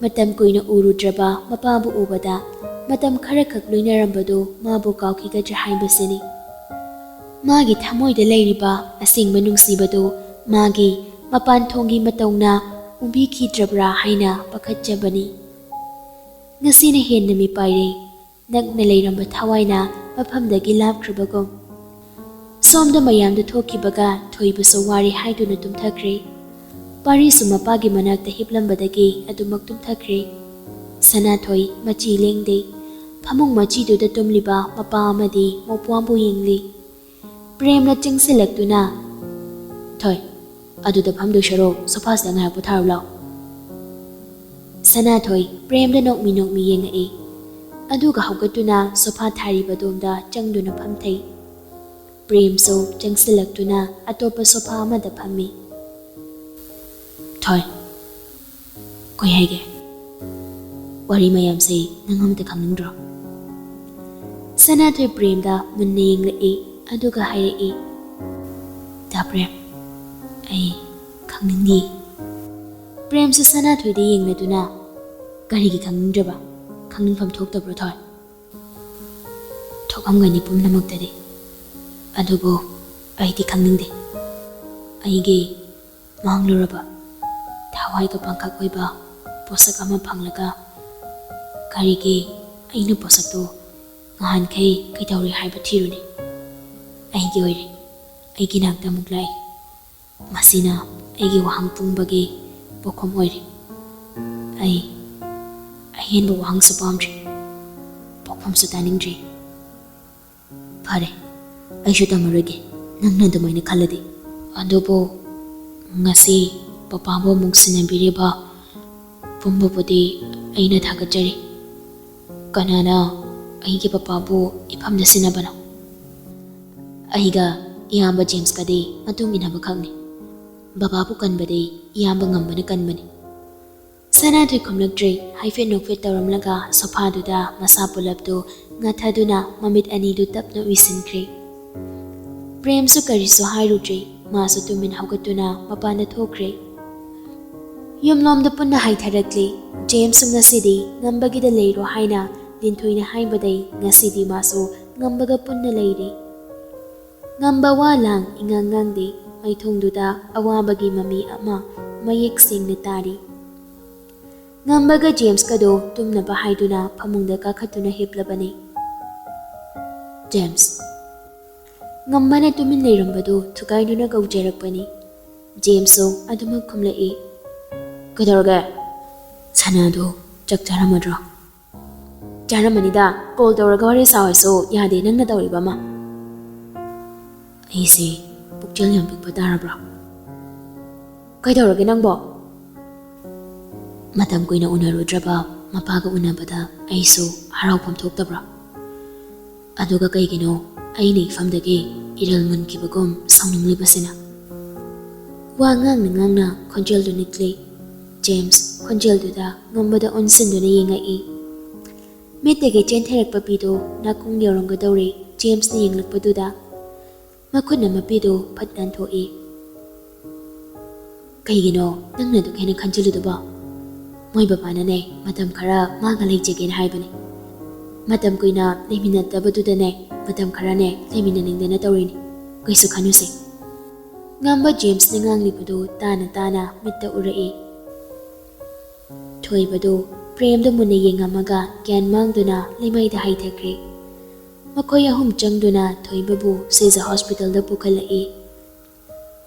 ꯃꯇꯝ ꯀꯨꯏꯅ ꯎꯔꯨꯗ꯭ꯔꯕ ꯃꯄꯥꯕꯨ ꯎꯕꯗ ꯃꯇꯝ ꯈꯔꯈꯛ ꯂꯣꯏꯅꯔꯝꯕꯗꯨ ꯃꯥꯕꯨ ꯀꯥꯎꯈꯤꯒꯗ꯭ꯔꯥ ꯍꯥꯏꯕꯁꯤꯅꯤ꯫ ꯃꯥꯒꯤ ꯊꯃꯣꯏꯗ ꯂꯩꯔꯤꯕ ꯑꯁꯦꯡꯕ ꯅꯨꯡꯁꯤꯕꯗꯨ ꯃꯥꯒꯤ ꯃꯄꯥꯟ ꯊꯣꯡꯒꯤ ꯃꯇꯧꯅ ꯎꯕꯤꯈꯤꯗ꯭ꯔꯕ꯭ꯔꯥ ꯍꯥꯏꯅ ꯄꯥꯈꯠꯆꯕꯅꯤ꯫ ꯉꯁꯤꯅ ꯍꯦꯟꯅ ꯃꯤꯄꯥꯏꯔꯦ꯫ ꯅꯛꯅ ꯂꯩꯔꯝꯕ ꯊꯋꯥꯏꯅ ꯃꯐꯝꯗꯒꯤ ꯂꯥꯞꯈ꯭ꯔꯕꯒꯨꯝ꯫ ꯁꯣꯝꯗ ꯃꯌꯥꯝꯗꯨ ꯊꯣꯛꯈꯤꯕꯒ ꯊꯣꯏꯕꯁꯨ ꯋꯥꯔꯦ ꯍꯥꯏꯗꯨꯅ ꯇꯨꯝꯊꯈ꯭ꯔꯦ꯫ ꯄꯥꯔꯤꯁꯨ ꯃꯄꯥꯒꯤ ꯃꯅꯥꯛꯇ ꯍꯤꯞꯂꯝꯕꯗꯒꯤ ꯑꯗꯨꯃꯛ ꯇꯨꯝꯊꯈ꯭ꯔꯦ꯫ ꯁꯅꯥꯊꯣꯏ ꯃꯆꯤ ꯂꯦꯡꯗꯦ꯫ ꯐꯃꯨꯡ ꯃꯆꯤꯗꯨꯗ ꯇꯨꯝꯂꯤꯕ ꯃꯄꯥ ꯑꯃꯗꯤ ꯃꯧꯄ꯭ꯋꯥꯕꯨ ꯌꯦꯡꯂꯤ꯫ ꯄ꯭ꯔꯦꯝꯅ ꯆꯪꯁꯤꯜꯂꯛꯇꯨꯅ, "ꯊꯣꯏ, ꯑꯗꯨꯗ ꯐꯝꯗꯣꯏ ꯁꯔꯨꯛ ꯁꯣꯐꯥꯁꯤꯗ ꯉꯥꯏꯍꯥꯛ ꯄꯣꯊꯥꯔꯨ ꯂꯥꯎ꯫" ꯁꯅꯥꯊꯣꯏ ꯄ꯭ꯔꯦꯝꯗ ꯅꯣꯛꯃꯤ ꯅꯣꯛꯃꯤ ꯌꯦꯡꯉꯛꯏ꯫ ꯑꯗꯨꯒ ꯍꯧꯒꯠꯇꯨꯅ ꯁꯣꯐꯥ ꯊꯥꯔꯤꯕꯗꯣꯝꯗ ꯆꯪꯗꯨꯅ ꯐꯝꯊꯩ꯫ ꯄ꯭ꯔꯦꯝꯁꯨ ꯆꯪꯁꯤꯜꯂꯛꯇꯨꯅ ꯑꯇꯣꯞꯄ ꯁꯣꯐꯥ ꯑꯃꯗ ꯐꯝꯃꯤ꯫ "ꯊꯣꯏ, ꯀꯩ ꯍꯥꯏꯒꯦ? ꯋꯥꯔꯤ ꯃꯌꯥꯝꯁꯦ ꯅꯪ ꯑꯝꯇ ꯈꯪꯅꯤꯡꯗ꯭ꯔꯣ?" ꯁꯅꯥꯊꯣꯏ ꯄ꯭ꯔꯦꯝꯗ ꯃꯨꯟꯅ ꯌꯦꯡꯂꯛꯏ, ꯑꯗꯨꯒ ꯍꯥꯏꯔꯛꯏ, "ꯗꯥ ꯄ꯭ꯔꯦꯝ, ꯑꯩ ꯈꯪꯅꯤꯡꯗꯦ꯫" ꯄ꯭ꯔꯦꯝꯁꯨ ꯁꯅꯥꯊꯣꯏꯗ ꯌꯦꯡꯂꯗꯨꯅ, "ꯀꯔꯤꯒꯤ ꯈꯪꯅꯤꯡꯗ꯭ꯔꯕ? ꯈꯪꯅꯤꯡꯐꯝ ꯊꯣꯛꯇꯕ꯭ꯔꯣ ꯊꯣꯏ?" "ꯊꯣꯛꯂꯝꯒꯅꯤ ꯄꯨꯝꯅꯃꯛꯇꯗꯤ, ꯑꯗꯨꯕꯨ ꯑꯩꯗꯤ ꯈꯪꯅꯤꯡꯗꯦ꯫ ꯑꯩꯒꯤ ꯃꯥꯡꯂꯨꯔꯕ ꯊꯋꯥꯏꯒ ꯄꯥꯡꯈꯛ ꯑꯣꯏꯕ ꯄꯣꯠꯁꯛ ꯑꯃ ꯐꯪꯂꯒ ꯀꯔꯤꯒꯤ ꯑꯩꯅ ꯄꯣꯠꯁꯛꯇꯨ ꯉꯍꯥꯟꯈꯩ ꯀꯩꯗꯧꯔꯦ ꯍꯥꯏꯕ ꯊꯤꯔꯨꯅꯤ? ꯑꯩꯒꯤ ꯑꯣꯏꯔꯦ, ꯑꯩꯒꯤ ꯅꯥꯛꯇ ꯑꯃꯨꯛ ꯂꯥꯛꯏ꯫ ꯃꯁꯤꯅ ꯑꯩꯒꯤ ꯋꯥꯍꯪ ꯄꯨꯝꯕꯒꯤ ꯄꯣꯛꯐꯝ ꯑꯣꯏꯔꯦ꯫ ꯑꯩ ꯑꯍꯦꯟꯕ ꯋꯥꯍꯪꯁꯨ ꯄꯥꯝꯗ꯭ꯔꯤ, ꯄꯣꯛꯐꯝꯁꯨ ꯇꯥꯅꯤꯡꯗ꯭ꯔꯤ꯫ ꯐꯔꯦ, ꯑꯩꯁꯨ ꯇꯝꯃꯔꯣꯏꯒꯦ, ꯅꯪꯅ ꯑꯗꯨꯃꯥꯏꯅ ꯈꯜꯂꯗꯤ꯫ ꯑꯗꯨꯕꯨ ꯉꯁꯤ ꯄꯄꯥꯕꯨ ꯑꯃꯨꯛ ꯁꯤꯟꯅꯕꯤꯔꯤꯕ ꯄꯨꯝꯕꯕꯨꯗꯤ ꯑꯩꯅ ꯊꯥꯒꯠꯆꯔꯤ꯫ ꯀꯅꯥꯅ ꯑꯩꯒꯤ ꯄꯄꯥꯕꯨ ꯏꯐꯝꯗ ꯁꯤꯟꯅꯕꯅꯣ? ꯑꯩꯒ ꯏꯌꯥꯝꯕ ꯖꯦꯝꯁꯀꯗꯤ ꯃꯇꯨꯡ ꯏꯟꯅꯕ ꯈꯛꯅꯤ꯫ ꯕꯕꯥꯕꯨ ꯀꯟꯕꯗꯤ ꯏꯌꯥꯝꯕ ꯉꯝꯕꯅ ꯀꯟꯕꯅꯤ꯫" ꯁꯅꯥꯊꯣꯏ ꯈꯨꯝꯂꯛꯇ꯭ꯔꯦ꯫ ꯍꯥꯏꯐꯦꯠ ꯅꯣꯛꯐꯦꯠ ꯇꯧꯔꯝꯂꯒ ꯁꯣꯐꯥꯗꯨꯗ ꯃꯁꯥ ꯄꯨꯂꯞꯇꯨ ꯉꯥꯊꯗꯨꯅ ꯃꯃꯤꯠ ꯑꯅꯤꯗꯨ ꯇꯞꯅ ꯎꯏꯁꯤꯟꯈ꯭ꯔꯦ꯫ ꯄ꯭ꯔꯦꯝꯁꯨ ꯀꯔꯤꯁꯨ ꯍꯥꯏꯔꯨꯗ꯭ꯔꯦ꯫ ꯃꯥꯁꯨ ꯇꯨꯃꯤꯟ ꯍꯧꯒꯠꯇꯨꯅ ꯃꯄꯥꯟꯗ ꯊꯣꯛꯈ꯭ꯔꯦ꯫ ꯌꯨꯝꯂꯣꯝꯗ ꯄꯨꯟꯅ ꯍꯥꯏꯊꯔꯛꯂꯦ꯫ ꯖꯦꯝꯁꯁꯨ ꯉꯁꯤꯗꯤ ꯉꯝꯕꯒꯤꯗ ꯂꯩꯔꯣ ꯍꯥꯏꯅ ꯂꯤꯟꯊꯣꯏꯅ ꯍꯥꯏꯕꯗꯩ ꯉꯁꯤꯗꯤ ꯃꯥꯁꯨ ꯉꯝꯕꯒ ꯄꯨꯟꯅ ꯂꯩꯔꯦ꯫ ꯉꯝꯕ ꯋꯥ ꯂꯥꯡ ꯏꯉꯥꯡ ꯉꯥꯡꯗꯦ꯫ ꯃꯩꯊꯣꯡꯗꯨꯗ ꯑꯋꯥꯕꯒꯤ ꯃꯃꯤ ꯑꯃ ꯃꯌꯦꯛ ꯁꯦꯡꯅ ꯇꯥꯔꯤ꯫ ꯉꯝꯕꯒ ꯖꯦꯝꯁꯀꯗꯣ ꯇꯨꯝꯅꯕ ꯍꯥꯏꯗꯨꯅ ꯐꯃꯨꯡꯗ ꯀꯥꯈꯠꯇꯨꯅ ꯍꯤꯞꯂꯕꯅꯤ꯫ "ꯖꯦꯝꯁ, ꯉꯝꯕꯅ ꯇꯨꯃꯤꯟ ꯂꯩꯔꯝꯕꯗꯨ ꯊꯨꯒꯥꯏꯗꯨꯅ ꯀꯧꯖꯔꯛꯄꯅꯤ꯫ ꯖꯦꯝꯁꯁꯨ ꯑꯗꯨꯃꯛ ꯈꯨꯝꯂꯛꯏ꯫ "ꯀꯩꯗꯧꯔꯒꯦ? ꯁꯅꯥꯗꯣ ꯆꯥꯛ ꯆꯥꯔꯝꯃꯗ꯭ꯔꯣ?" "ꯆꯥꯔꯝꯃꯅꯤꯗ, ꯀꯣꯜ ꯇꯧꯔꯒ ꯋꯥꯔꯤ ꯁꯥꯎ ꯍꯥꯏꯁꯨ ꯌꯥꯗꯦ ꯅꯪꯅ ꯇꯧꯔꯤꯕ ꯑꯃ꯫ ꯑꯩꯁꯦ ꯄꯨꯛꯆꯦꯜ ꯌꯥꯝ ꯄꯤꯛꯄ ꯇꯥꯔꯕ꯭ꯔꯣ?" "ꯀꯩꯗꯧꯔꯒꯦ ꯅꯪꯕꯣ?" "ꯃꯇꯝ ꯀꯨꯏꯅ ꯎꯅꯔꯨꯗ꯭ꯔꯕ ꯃꯄꯥꯒ ꯎꯅꯕꯗ ꯑꯩꯁꯨ ꯍꯔꯥꯎꯐꯝ ꯊꯣꯛꯇꯕ꯭ꯔꯣ? ꯑꯗꯨꯒ ꯀꯩꯒꯤꯅꯣ ꯑꯩꯅ ꯏꯐꯝꯗꯒꯤ ꯏꯔꯦꯜ ꯃꯨꯟꯈꯤꯕꯒꯨꯝ ꯁꯥꯎꯅꯤꯡꯂꯤꯕꯁꯤꯅ?" ꯋꯥ ꯉꯥꯡꯅ ꯉꯥꯡꯅ ꯈꯣꯟꯖꯦꯜꯗꯨ ꯅꯤꯛꯂꯤ꯫ ꯖꯦꯝꯁ ꯈꯣꯟꯖꯦꯜꯗꯨꯗ ꯉꯝꯕꯗ ꯑꯣꯟꯁꯤꯟꯗꯨꯅ ꯌꯦꯡꯉꯛꯏ꯫ ꯃꯤꯠꯇꯒꯤ ꯆꯦꯟꯊꯔꯛꯄ ꯄꯤꯗꯨ ꯅꯥꯀꯣꯡ ꯌꯧꯔꯝꯒꯗꯧꯔꯦ ꯖꯦꯝꯁꯅ ꯌꯦꯡꯂꯛꯄꯗꯨꯗ꯫ ꯃꯈꯨꯠꯅ ꯃꯄꯤꯗꯨ ꯐꯠ ꯅꯥꯟꯊꯣꯛꯏ꯫ "ꯀꯩꯒꯤꯅꯣ ꯅꯪꯅ ꯑꯗꯨꯛ ꯍꯦꯟꯅ ꯈꯟꯖꯤꯜꯂꯤꯗꯨꯕꯣ? ꯃꯣꯏ ꯕꯕꯥꯅꯅꯦ ꯃꯇꯝ ꯈꯔ ꯃꯥꯒ ꯂꯩꯖꯒꯦꯅ ꯍꯥꯏꯕꯅꯦ꯫ ꯃꯇꯝ ꯀꯨꯏꯅ ꯂꯩꯃꯤꯟꯅꯗꯕꯗꯨꯗꯅꯦ ꯃꯇꯝ ꯈꯔꯅꯦ ꯂꯩꯃꯤꯟꯅꯅꯤꯡꯗꯅ ꯇꯧꯔꯤꯅꯤ꯫ ꯀꯩꯁꯨ ꯈꯟꯅꯨꯁꯦ꯫" ꯉꯝꯕ ꯖꯦꯝꯁꯅ ꯉꯥꯡꯂꯤꯕꯗꯨ ꯇꯥꯅ ꯇꯥꯅ ꯃꯤꯠꯇ ꯎꯔꯛꯏ꯫ ꯊꯣꯏꯕꯗꯨ ꯄ꯭ꯔꯦꯝꯗꯨ ꯃꯨꯟꯅ ꯌꯦꯡꯉꯝꯃꯒ ꯒ꯭ꯌꯥꯟ ꯃꯥꯡꯗꯨꯅ ꯂꯩꯃꯥꯏꯗ ꯍꯥꯏꯊꯈ꯭ꯔꯦ꯫ ꯃꯈꯣꯏ ꯑꯍꯨꯝ ꯆꯪꯗꯨꯅ ꯊꯣꯏꯕꯕꯨ ꯁꯤꯖ ꯍꯣꯁꯄꯤꯇꯥꯜꯗ ꯄꯨꯈꯠꯂꯛꯏ꯫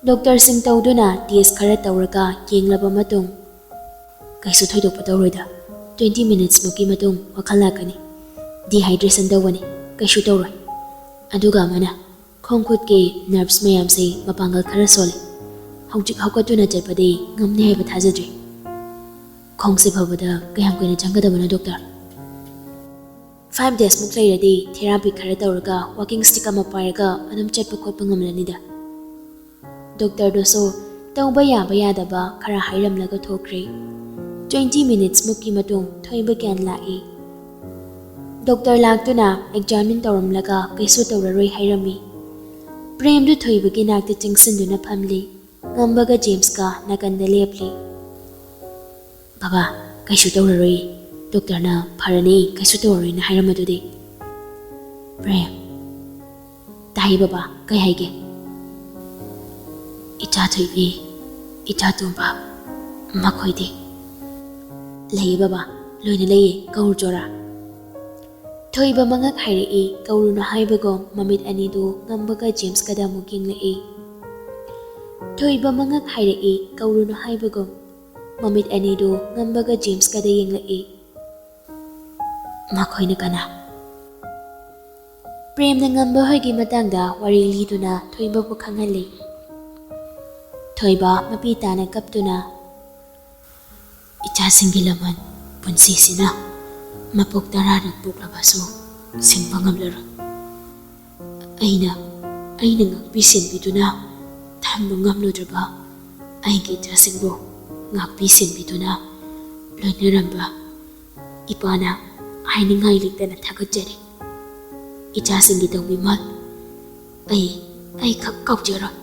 ꯗꯣꯛꯇꯔꯁꯤꯡ ꯇꯧꯗꯨꯅ ꯇꯦꯁ ꯈꯔ ꯇꯧꯔꯒ ꯌꯦꯡꯂꯕ ꯃꯇꯨꯡ, "ꯀꯩꯁꯨ ꯊꯣꯏꯗꯣꯛꯄ ꯇꯧꯔꯣꯏꯗ, ꯇ꯭ꯋꯦꯟꯇꯤ ꯃꯤꯅꯤꯠꯁꯃꯨꯛꯀꯤ ꯃꯇꯨꯡ ꯋꯥꯈꯜ ꯂꯥꯛꯀꯅꯤ꯫ ꯗꯤꯍꯥꯏꯗ꯭ꯔꯦꯁꯟ ꯇꯧꯕꯅꯤ, ꯀꯩꯁꯨ ꯇꯧꯔꯣꯏ꯫" ꯑꯗꯨꯒ ꯑꯃꯅ, "ꯈꯣꯡ ꯈꯨꯠꯀꯤ ꯅꯔꯚꯁ ꯃꯌꯥꯝꯁꯤ ꯃꯄꯥꯡꯒꯜ ꯈꯔ ꯁꯣꯜꯂꯤ꯫ ꯍꯧꯖꯤꯛ ꯍꯧꯒꯠꯇꯨꯅ ꯆꯠꯄꯗꯤ ꯉꯝꯅꯤ ꯍꯥꯏꯕ ꯊꯥꯖꯗ꯭ꯔꯤ꯫ ꯈꯣꯡꯁꯦ ꯐꯕꯗ ꯀꯌꯥꯝ ꯀꯨꯏꯅ ꯆꯪꯒꯗꯕꯅꯣ, ꯗꯣꯛꯇꯔ?" "ꯐꯥꯏꯚ ꯗꯦꯖꯃꯨꯛ ꯂꯩꯔꯗꯤ ꯊꯦꯔꯥꯄꯤ ꯈꯔ ꯇꯧꯔꯒ ꯋꯥꯀꯤꯡ ꯁ꯭ꯇꯤꯛ ꯑꯃ ꯄꯥꯏꯔꯒ ꯑꯗꯨꯝ ꯆꯠꯄ ꯈꯣꯠꯄ ꯉꯝꯂꯅꯤꯗ꯫" ꯗꯣꯛꯇꯔꯗꯨꯁꯨ ꯇꯧꯕ ꯌꯥꯕ ꯌꯥꯗꯕ ꯈꯔ ꯍꯥꯏꯔꯝꯂꯒ ꯊꯣꯛꯈ꯭ꯔꯦ꯫ ꯇ꯭ꯋꯦꯟꯇꯤ ꯃꯤꯅꯤꯠꯁꯃꯨꯛꯀꯤ ꯃꯇꯨꯡ ꯊꯣꯏꯕ ꯒ꯭ꯌꯥꯟ ꯂꯥꯛꯏ꯫ ꯗꯣꯛꯇꯔ ꯂꯥꯛꯇꯨꯅ ꯑꯦꯛꯖꯥꯃꯤꯟ ꯇꯧꯔꯝꯂꯒ ꯀꯩꯁꯨ ꯇꯧꯔꯔꯣꯏ ꯍꯥꯏꯔꯝꯃꯤ꯫ ꯄ꯭ꯔꯦꯝꯗꯨ ꯊꯣꯏꯕꯒꯤ ꯅꯥꯛꯇ ꯆꯪꯁꯤꯟꯗꯨꯅ ꯐꯝꯂꯤ꯫ ꯉꯝꯕꯒ ꯖꯦꯝꯁꯀ ꯅꯥꯀꯟꯗ ꯂꯦꯞꯂꯤ꯫ "ꯕꯕꯥ, ꯀꯩꯁꯨ ꯇꯧꯔꯔꯣꯏ꯫ ꯗꯣꯛꯇꯔꯅ ꯐꯔꯅꯤ, ꯀꯩꯁꯨ ꯇꯧꯔꯔꯣꯏꯅ ꯍꯥꯏꯔꯝꯕꯗꯨꯗꯤ꯫" "ꯄ꯭ꯔꯦꯝ꯫" "ꯇꯥꯏ ꯕꯕꯥ, ꯀꯩ ꯍꯥꯏꯒꯦ?" "ꯏꯆꯥ ꯊꯣꯏꯕꯤ, ꯏꯆꯥ ꯇꯣꯝꯕ, ꯃꯈꯣꯏꯗꯤ?" "ꯂꯩꯌꯦ ꯕꯕꯥ, ꯂꯣꯏꯅ ꯂꯩꯌꯦ, ꯀꯧꯔꯨꯆꯣꯔꯥ?" ꯊꯣꯏꯕ ꯃꯉꯛ ꯍꯥꯏꯔꯛꯏ, ꯀꯧꯔꯨꯅꯨ ꯍꯥꯏꯕꯒꯨꯝ ꯃꯃꯤꯠ ꯑꯅꯤꯗꯨ ꯉꯝꯕꯒ ꯖꯦꯝꯁꯀꯗ ꯑꯃꯨꯛ ꯌꯦꯡꯂꯛꯏ꯫ ꯊꯣꯏꯕ ꯃꯉꯛ ꯍꯥꯏꯔꯛꯏ, ꯀꯧꯔꯨꯅꯨ ꯍꯥꯏꯕꯒꯨꯝ ꯃꯃꯤꯠ ꯑꯅꯤꯗꯨ ꯉꯝꯕꯒ ꯖꯦꯝꯁꯀꯗ ꯌꯦꯡꯂꯛꯏ꯫ ꯃꯈꯣꯏꯅ ꯀꯅꯥ? ꯄ꯭ꯔꯦꯝꯅ ꯉꯝꯕ ꯍꯣꯏꯒꯤ ꯃꯇꯥꯡꯗ ꯋꯥꯔꯤ ꯂꯤꯗꯨꯅ ꯊꯣꯏꯕꯕꯨ ꯈꯪꯍꯜꯂꯤ꯫ ꯊꯣꯏꯕ ꯃꯄꯤ ꯇꯥꯅ ꯀꯞꯇꯨꯅ, "ꯏꯆꯥꯁꯤꯡꯒꯤ ꯂꯃꯟ ꯄꯨꯟꯁꯤꯁꯤꯅ ꯃꯄꯣꯛ ꯇꯔꯥꯔꯛ ꯄꯣꯛꯂꯕꯁꯨ ꯁꯤꯡꯕ ꯉꯝꯂꯔꯣꯏ꯫ ꯑꯩꯅ, ꯑꯩꯅ ꯉꯥꯛꯄꯤ ꯁꯦꯟꯕꯤꯗꯨꯅ ꯊꯝꯕ ꯉꯝꯂꯨꯗ꯭ꯔꯕ ꯑꯩꯒꯤ ꯏꯆꯥꯁꯤꯡꯕꯨ ꯉꯥꯛꯄꯤ ꯁꯦꯟꯕꯤꯗꯨꯅ ꯂꯣꯏꯅꯔꯝꯕ ꯏꯄꯥꯅ ꯍꯥꯏꯅꯤꯡꯉꯥꯏ ꯂꯩꯇꯅ ꯊꯥꯒꯠꯆꯔꯤ꯫ ꯏꯆꯥꯁꯤꯡꯒꯤ ꯇꯧꯕꯤꯃꯜ ꯑꯩ, ꯑꯩ ꯈꯛ ꯀꯥꯎꯖꯔꯣꯏ꯫"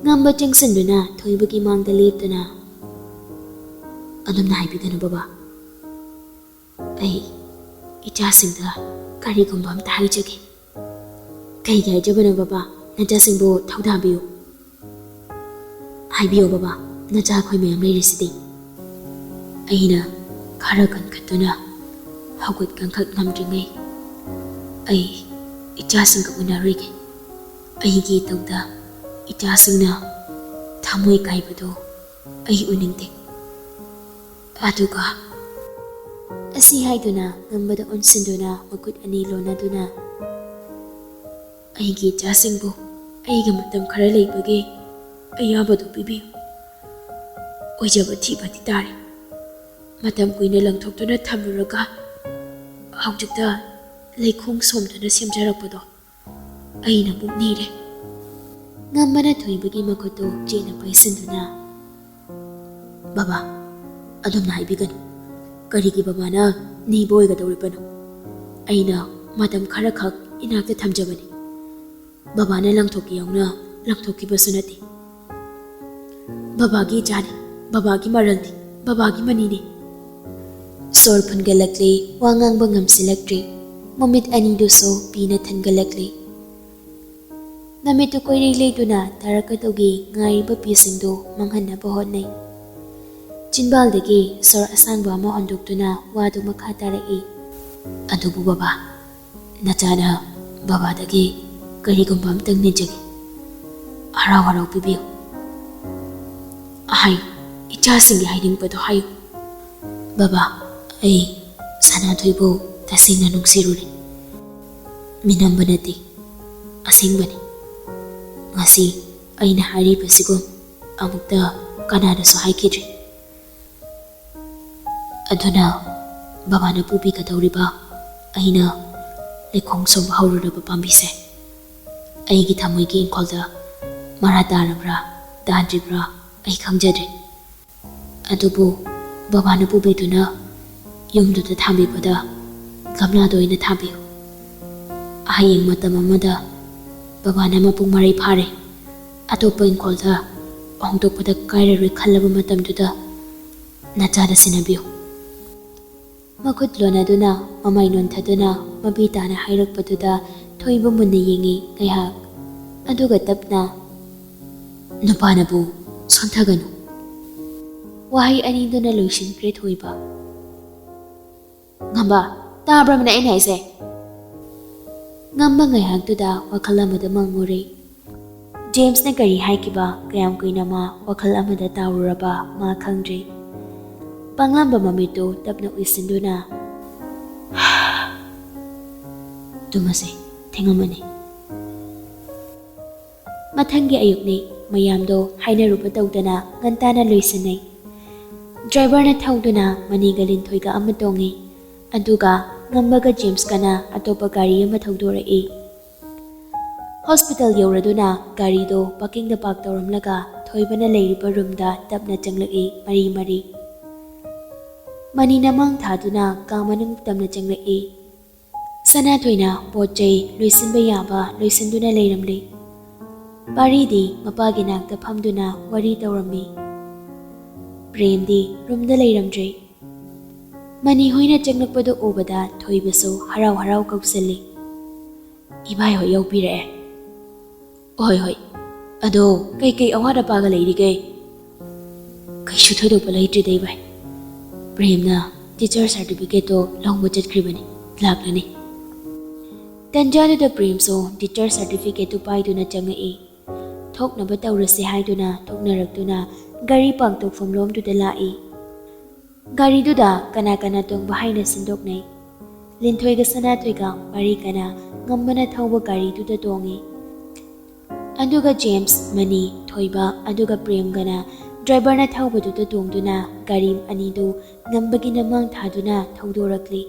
ꯉꯝꯕ ꯆꯪꯁꯤꯟꯗꯨꯅ ꯊꯣꯏꯕꯒꯤ ꯃꯥꯡꯗ ꯂꯦꯞꯇꯨꯅ, "ꯑꯗꯨꯝꯅ ꯍꯥꯏꯕꯤꯒꯅꯨ ꯕꯕꯥ꯫ ꯑꯩ ꯏꯆꯥꯁꯤꯡꯗ ꯀꯔꯤꯒꯨꯝꯕ ꯑꯝꯇ ꯍꯥꯏꯖꯒꯦ꯫" "ꯀꯩꯒꯤ ꯍꯥꯏꯖꯕꯅꯣ ꯕꯕꯥ? ꯅꯆꯥꯁꯤꯡꯕꯨ ꯊꯧꯗꯥꯕꯤꯌꯨ꯫" "ꯍꯥꯏꯕꯤꯌꯨ ꯕꯕꯥ, ꯅꯆꯥ ꯑꯩꯈꯣꯏ ꯃꯌꯥꯝ ꯂꯩꯔꯤꯁꯤꯗꯤ꯫" ꯑꯩꯅ ꯈꯔ ꯀꯟꯈꯠꯇꯨꯅ, "ꯍꯧꯒꯠ ꯀꯥꯡꯈꯠ ꯉꯝꯗ꯭ꯔꯤꯉꯩ ꯑꯩ ꯏꯆꯥꯁꯤꯡꯒ ꯎꯅꯔꯣꯏꯒꯦ꯫ ꯑꯩꯒꯤ ꯏꯇꯧꯗ ꯏꯆꯥꯁꯤꯡꯅ ꯊꯃꯣꯏ ꯀꯥꯏꯕꯗꯨ ꯑꯩ ꯎꯅꯤꯡꯗꯦ꯫" ꯑꯗꯨꯒ ꯑꯁꯤ ꯍꯥꯏꯗꯨꯅ ꯉꯝꯕꯗ ꯑꯣꯟꯁꯤꯟꯗꯨꯅ ꯃꯈꯨꯠ ꯑꯅꯤ ꯂꯣꯟꯅꯗꯨꯅ, "ꯑꯩꯒꯤ ꯏꯆꯥꯁꯤꯡꯕꯨ ꯑꯩꯒ ꯃꯇꯝ ꯈꯔ ꯂꯩꯕꯒꯤ ꯑꯌꯥꯕꯗꯨ ꯄꯤꯕꯤꯌꯨ꯫ ꯑꯣꯏꯖꯕ ꯊꯤꯕꯗꯤ ꯇꯥꯔꯦ꯫ ꯃꯇꯝ ꯀꯨꯏꯅ ꯂꯪꯊꯣꯛꯇꯨꯅ ꯊꯝꯂꯨꯔꯒ ꯍꯧꯖꯤꯛꯇ ꯂꯩꯈꯣꯡ ꯁꯣꯝꯗꯨꯅ ꯁꯦꯝꯖꯔꯛꯄꯗꯣ ꯑꯩꯅ ꯑꯃꯨꯛ ꯅꯤꯔꯦ꯫" ꯉꯝꯕꯅ ꯊꯣꯏꯕꯒꯤ ꯃꯈꯨꯠꯇꯨ ꯆꯦꯠꯅ ꯄꯥꯏꯁꯤꯟꯗꯨꯅ, "ꯕꯕꯥ, ꯑꯗꯨꯝꯅ ꯍꯥꯏꯕꯤꯒꯅꯨ꯫ ꯀꯔꯤꯒꯤ ꯕꯕꯥꯅ ꯅꯤꯕ ꯑꯣꯏꯒꯗꯧꯔꯤꯕꯅꯣ? ꯑꯩꯅ ꯃꯇꯝ ꯈꯔꯈꯛ ꯏꯅꯥꯛꯇ ꯊꯝꯖꯕꯅꯤ꯫ ꯕꯕꯥꯅ ꯂꯪꯊꯣꯛꯀꯦ ꯌꯥꯎꯅ ꯂꯪꯊꯣꯛꯈꯤꯕꯁꯨ ꯅꯠꯇꯦ꯫ ꯕꯕꯥꯒꯤ ꯏꯆꯥꯅꯤ, ꯕꯕꯥꯒꯤ ꯃꯔꯜꯅꯤ, ꯕꯕꯥꯒꯤ ꯃꯅꯤꯅꯤ꯫" ꯁꯣꯔ ꯐꯨꯟꯒꯠꯂꯛꯂꯦ, ꯋꯥ ꯉꯥꯡꯕ ꯉꯝꯁꯤꯜꯂꯛꯇ꯭ꯔꯦ꯫ ꯃꯃꯤꯠ ꯑꯅꯤꯗꯨꯁꯨ ꯄꯤꯅ ꯊꯟꯒꯠꯂꯛꯂꯦ꯫ ꯅꯨꯃꯤꯠꯇꯨ ꯀꯣꯏꯔꯦ ꯂꯩꯗꯨꯅ ꯇꯥꯔꯛꯀꯗꯧꯒꯤ ꯉꯥꯏꯔꯤꯕ ꯄꯤꯁꯤꯡꯗꯨ ꯃꯥꯡꯍꯟꯅꯕ ꯍꯣꯠꯅꯩ꯫ ꯆꯤꯟꯕꯥꯜꯗꯒꯤ ꯁꯣꯔ ꯑꯁꯥꯡꯕ ꯑꯃ ꯍꯣꯟꯗꯣꯛꯇꯨꯅ ꯋꯥꯗꯨ ꯃꯈꯥ ꯇꯥꯔꯛꯏ꯫ "ꯑꯗꯨꯕꯨ ꯕꯕꯥ, ꯅꯆꯥꯅ ꯕꯕꯥꯗꯒꯤ ꯀꯔꯤꯒꯨꯝꯕ ꯑꯝꯇꯪ ꯅꯤꯖꯒꯦ꯫ ꯍꯔꯥꯎ ꯍꯔꯥꯎ ꯄꯤꯕꯤꯌꯨ꯫ ꯍꯥꯏꯌꯨ, ꯏꯆꯥꯁꯤꯡꯒꯤ ꯍꯥꯏꯅꯤꯡꯕꯗꯣ ꯍꯥꯏꯌꯨ꯫" "ꯕꯕꯥ, ꯑꯩ ꯁꯅꯥꯊꯣꯏꯕꯨ ꯇꯁꯦꯡꯅ ꯅꯨꯡꯁꯤꯔꯨꯔꯦ꯫ ꯃꯤꯅꯝꯕ ꯅꯠꯇꯦ, ꯑꯁꯦꯡꯕꯅꯤ꯫ ꯉꯁꯤ ꯑꯩꯅ ꯍꯥꯏꯔꯤꯕꯁꯤꯒꯨꯝ ꯑꯃꯨꯛꯇ ꯀꯅꯥꯗꯁꯨ ꯍꯥꯏꯈꯤꯗ꯭ꯔꯤ꯫ ꯑꯗꯨꯅ ꯕꯕꯥꯅ ꯄꯨꯕꯤꯒꯗꯧꯔꯤꯕ ꯑꯩꯅ ꯂꯩꯈꯣꯡ ꯁꯣꯝꯕ ꯍꯧꯔꯨꯔꯕ ꯄꯥꯝꯕꯤꯁꯦ, ꯑꯩꯒꯤ ꯊꯃꯣꯏꯒꯤ ꯏꯪꯈꯣꯜꯗ ꯃꯔꯥ ꯇꯥꯔꯕ꯭ꯔꯥ ꯇꯥꯗ꯭ꯔꯤꯕ꯭ꯔꯥ ꯑꯩ ꯈꯪꯖꯗ꯭ꯔꯦ꯫ ꯑꯗꯨꯕꯨ ꯕꯕꯥꯅ ꯄꯨꯕꯤꯗꯨꯅ ꯌꯨꯝꯗꯨꯗ ꯊꯥꯕꯤꯕꯗ ꯒꯝꯂꯥꯗ ꯑꯣꯏꯅ ꯊꯥꯕꯤꯌꯨ꯫ ꯍꯌꯦꯡ ꯃꯇꯝ ꯑꯃꯗ ꯕꯕꯥꯅ ꯃꯄꯨꯡ ꯃꯔꯩ ꯐꯥꯔꯦ, ꯑꯇꯣꯞꯄ ꯏꯪꯈꯣꯜꯗ ꯍꯣꯡꯗꯣꯛꯄꯗ ꯀꯥꯏꯔꯔꯣꯏ ꯈꯜꯂꯕ ꯃꯇꯝꯗꯨꯗ ꯅꯆꯥꯗ ꯁꯤꯟꯅꯕꯤꯌꯨ꯫" ꯃꯈꯨꯠ ꯂꯣꯟꯅꯗꯨꯅ ꯃꯃꯥꯏ ꯅꯣꯟꯊꯗꯨꯅ ꯃꯄꯤ ꯇꯥꯅ ꯍꯥꯏꯔꯛꯄꯗꯨꯗ ꯊꯣꯏꯕ ꯃꯨꯟꯅ ꯌꯦꯡꯉꯤ ꯉꯥꯏꯍꯥꯛ꯫ ꯑꯗꯨꯒ ꯇꯞꯅ, "ꯅꯨꯄꯥꯅꯕꯨ ꯁꯣꯟꯊꯒꯅꯨ꯫" ꯋꯥꯍꯩ ꯑꯅꯤꯗꯨꯅ ꯂꯣꯏꯁꯤꯟꯈ꯭ꯔꯦ ꯊꯣꯏꯕ꯫ "ꯉꯝꯕ, ꯇꯥꯕ꯭ꯔꯕꯅꯦ ꯑꯩꯅ ꯍꯥꯏꯁꯦ?" ꯉꯝꯕ ꯉꯥꯏꯍꯥꯛꯇꯨꯗ ꯋꯥꯈꯜ ꯑꯃꯗ ꯃꯪꯉꯨꯔꯦ꯫ ꯖꯦꯝꯁꯅ ꯀꯔꯤ ꯍꯥꯏꯈꯤꯕ, ꯀꯌꯥꯝ ꯀꯨꯏꯅ ꯃꯥ ꯋꯥꯈꯜ ꯑꯃꯗ ꯇꯥꯎꯔꯨꯔꯕ ꯃꯥ ꯈꯪꯗ꯭ꯔꯦ꯫ ꯄꯥꯡꯂꯝꯕ ꯃꯃꯤꯠꯇꯨ ꯇꯞꯅ ꯎꯏꯁꯤꯟꯗꯨꯅ, "ꯇꯨꯝꯃꯁꯦ, ꯊꯦꯡꯉꯝꯃꯅꯤ꯫" ꯃꯊꯪꯒꯤ ꯑꯌꯨꯛꯅꯤ꯫ ꯃꯌꯥꯝꯗꯣ ꯍꯥꯏꯅꯔꯨꯕ ꯇꯧꯗꯅ ꯉꯟꯇꯥꯅ ꯂꯣꯏꯁꯤꯟꯅꯩ꯫ ꯗ꯭ꯔꯥꯏꯚꯔꯅ ꯊꯧꯗꯨꯅ ꯃꯅꯤꯒ ꯂꯤꯟꯊꯣꯏꯒ ꯑꯃ ꯇꯣꯡꯉꯤ꯫ ꯑꯗꯨꯒ ꯉꯝꯕꯒ ꯖꯦꯝꯁꯀꯅ ꯑꯇꯣꯞꯄ ꯒꯥꯔꯤ ꯑꯃ ꯊꯧꯗꯣꯔꯛꯏ꯫ ꯍꯣꯁꯄꯤꯇꯥꯜ ꯌꯧꯔꯗꯨꯅ ꯒꯥꯔꯤꯗꯣ ꯄꯥꯔꯀꯤꯡꯗ ꯄꯥꯔꯛ ꯇꯧꯔꯝꯂꯒ ꯊꯣꯏꯕꯅ ꯂꯩꯔꯤꯕ ꯔꯨꯝꯗ ꯇꯞꯅ ꯆꯪꯂꯛꯏ, ꯃꯔꯤ ꯃꯔꯤ꯫ ꯃꯅꯤꯅ ꯃꯥꯡ ꯊꯥꯗꯨꯅ ꯀꯥ ꯃꯅꯨꯡ ꯇꯞꯅ ꯆꯪꯂꯛꯏ꯫ ꯁꯅꯥꯊꯣꯏꯅ ꯄꯣꯠ ꯆꯩ ꯂꯣꯏꯁꯤꯟꯕ ꯌꯥꯕ ꯂꯣꯏꯁꯤꯟꯗꯨꯅ ꯂꯩꯔꯝꯂꯤ꯫ ꯄꯥꯔꯤꯗꯤ ꯃꯄꯥꯒꯤ ꯅꯥꯛꯇ ꯐꯝꯗꯨꯅ ꯋꯥꯔꯤ ꯇꯧꯔꯝꯃꯤ꯫ ꯄ꯭ꯔꯦꯝꯗꯤ ꯔꯨꯝꯗ ꯂꯩꯔꯝꯗ꯭ꯔꯦ꯫ ꯃꯅꯤ ꯍꯣꯏꯅ ꯆꯪꯂꯛꯄꯗꯨ ꯎꯕꯗ ꯊꯣꯏꯕꯁꯨ ꯍꯔꯥꯎ ꯍꯔꯥꯎ ꯀꯧꯁꯜꯂꯤ꯫ "ꯏꯕꯥꯏ ꯍꯣꯏ ꯌꯧꯕꯤꯔꯛꯑꯦ꯫ ꯍꯣꯏ, ꯍꯣꯏ꯫ ꯑꯗꯣ ꯀꯩꯀꯩ ꯑꯋꯥꯠ ꯑꯄꯥꯒ ꯂꯩꯔꯤꯒꯦ?" "ꯀꯩꯁꯨ ꯊꯣꯏꯗꯣꯛꯄ ꯂꯩꯇ꯭ꯔꯤꯗ, ꯏꯕꯥꯏ꯫ ꯄ꯭ꯔꯦꯝꯅ ꯇꯤꯆꯔ ꯁꯥꯔꯇꯤꯐꯤꯀꯦꯠꯇꯣ ꯂꯧꯕ ꯆꯠꯈ꯭ꯔꯤꯕꯅꯤ꯫ ꯂꯥꯛꯂꯅꯤ꯫ ꯇꯟꯖꯥꯗꯨꯗ ꯄ꯭ꯔꯦꯝꯁꯨ ꯗꯤꯊꯔ ꯁꯥꯔꯇꯤꯐꯤꯀꯦꯠꯇꯨ ꯄꯥꯏꯗꯨꯅ ꯆꯪꯉꯛꯏ꯫ ꯊꯣꯛꯅꯕ ꯇꯧꯔꯁꯦ ꯍꯥꯏꯗꯨꯅ ꯊꯣꯛꯅꯔꯛꯇꯨꯅ ꯒꯥꯔꯤ ꯄꯥꯡꯇꯣꯛꯐꯝ ꯂꯣꯝꯗꯨꯗ ꯂꯥꯛꯏ꯫ ꯒꯥꯔꯤꯗꯨꯗ ꯀꯅꯥ ꯀꯅꯥ ꯇꯣꯡꯕ ꯍꯥꯏꯅ ꯁꯤꯟꯗꯣꯛꯅꯩ꯫ ꯂꯤꯟꯊꯣꯏꯒ ꯁꯅꯥꯊꯣꯏꯒ ꯃꯔꯤ ꯀꯅꯥ ꯉꯝꯕꯅ ꯊꯧꯕ ꯒꯥꯔꯤꯗꯨꯗ ꯇꯣꯡꯉꯤ꯫ ꯑꯗꯨꯒ ꯖꯦꯝꯁ, ꯃꯅꯤ, ꯊꯣꯏꯕ ꯑꯗꯨꯒ ꯄ꯭ꯔꯦꯝꯒꯅ ꯗ꯭ꯔꯥꯏꯚꯔꯅ ꯊꯧꯕꯗꯨꯗ ꯇꯣꯡꯗꯨꯅ ꯒꯥꯔꯤ ꯑꯅꯤꯗꯨ ꯉꯝꯕꯒꯤ ꯅꯃꯥꯡ ꯊꯥꯗꯨꯅ ꯊꯧꯗꯣꯔꯛꯂꯤ꯫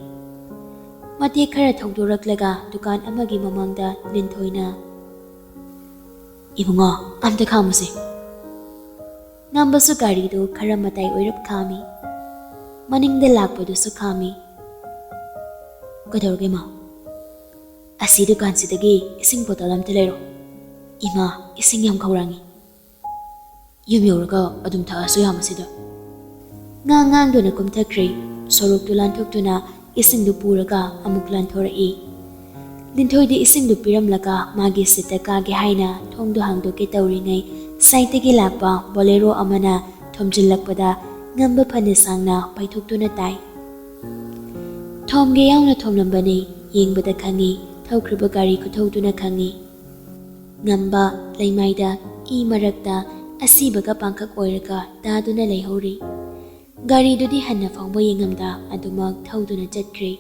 ꯃꯇꯦꯛ ꯈꯔ ꯊꯧꯗꯣꯔꯛꯂꯒ ꯗꯨꯀꯥꯟ ꯑꯃꯒꯤ ꯃꯃꯥꯡꯗ ꯂꯤꯟꯊꯣꯏꯅ, "ꯏꯕꯨꯡꯉꯣ, ꯑꯝꯇ ꯈꯥꯝꯃꯨꯁꯦ꯫" ꯉꯝꯕꯁꯨ ꯒꯥꯔꯤꯗꯨ ꯈꯔ ꯃꯇꯥꯏ ꯑꯣꯏꯔꯞ ꯈꯥꯝꯃꯤ꯫ ꯃꯅꯤꯡꯗ ꯂꯥꯛꯄꯗꯨꯁꯨ ꯈꯥꯝꯃꯤ꯫ "ꯀꯩꯗꯧꯔꯒꯦ, ꯃꯥ?" "ꯑꯁꯤ ꯗꯨꯀꯥꯟꯁꯤꯗꯒꯤ ꯏꯁꯤꯡ ꯕꯣꯇꯜ ꯑꯝꯇ ꯂꯩꯔꯣ꯫" "ꯏꯃꯥ, ꯏꯁꯤꯡ ꯌꯥꯝ ꯈꯧꯔꯥꯡꯉꯤ꯫ ꯌꯨꯝ ꯌꯧꯔꯒ ꯑꯗꯨꯝ ꯊꯛꯑꯁꯨ ꯌꯥ ꯃꯁꯤꯗ꯫" ꯉꯥꯡ ꯉꯥꯡꯗꯨꯅ ꯀꯨꯝꯊꯈ꯭ꯔꯦ꯫ ꯁꯣꯔꯣꯛꯇꯨ ꯂꯥꯟꯊꯣꯛꯇꯨꯅ ꯏꯁꯤꯡꯗꯨ ꯄꯨꯔꯒ ꯑꯃꯨꯛ ꯂꯥꯟꯊꯣꯔꯛꯏ꯫ ꯂꯤꯟꯊꯣꯏꯗꯤ ꯏꯁꯤꯡꯗꯨ ꯄꯤꯔꯝꯂꯒ ꯃꯥꯒꯤ ꯁꯤꯠꯇ ꯀꯥꯒꯦ ꯍꯥꯏꯅ ꯊꯣꯡꯗꯨ ꯍꯥꯡꯗꯣꯛꯀꯦ ꯇꯧꯔꯤꯉꯩ, ꯁꯥꯏꯠꯇꯒꯤ ꯂꯥꯛꯄ ꯕꯣꯂꯦꯔꯣ ꯑꯃꯅ ꯊꯣꯝꯖꯤꯜꯂꯛꯄꯗ ꯉꯝꯕ ꯐꯅ ꯁꯥꯡꯅ ꯄꯥꯏꯊꯣꯛꯇꯨꯅ ꯇꯥꯏ꯫ ꯊꯣꯝꯒꯦ ꯌꯥꯎꯅ ꯊꯣꯝꯂꯝꯕꯅꯤ, ꯌꯦꯡꯕꯗ ꯈꯪꯉꯤ, ꯊꯧꯈ꯭ꯔꯤꯕ ꯒꯥꯔꯤ ꯈꯨꯊꯧꯗꯨꯅ ꯈꯪꯉꯤ꯫ ꯉꯝꯕ ꯂꯩꯃꯥꯏꯗ ꯏ ꯃꯔꯛꯇ ꯑꯁꯤꯕꯒ ꯄꯥꯡꯈꯛ ꯑꯣꯏꯔꯒ ꯇꯥꯗꯨꯅ ꯂꯩꯍꯧꯔꯤ꯫ ꯒꯥꯔꯤꯗꯨꯗꯤ ꯍꯟꯅ ꯐꯥꯎꯕ ꯌꯦꯡꯉꯝꯗ ꯑꯗꯨꯃꯛ ꯊꯧꯗꯨꯅ ꯆꯠꯈ꯭ꯔꯦ꯫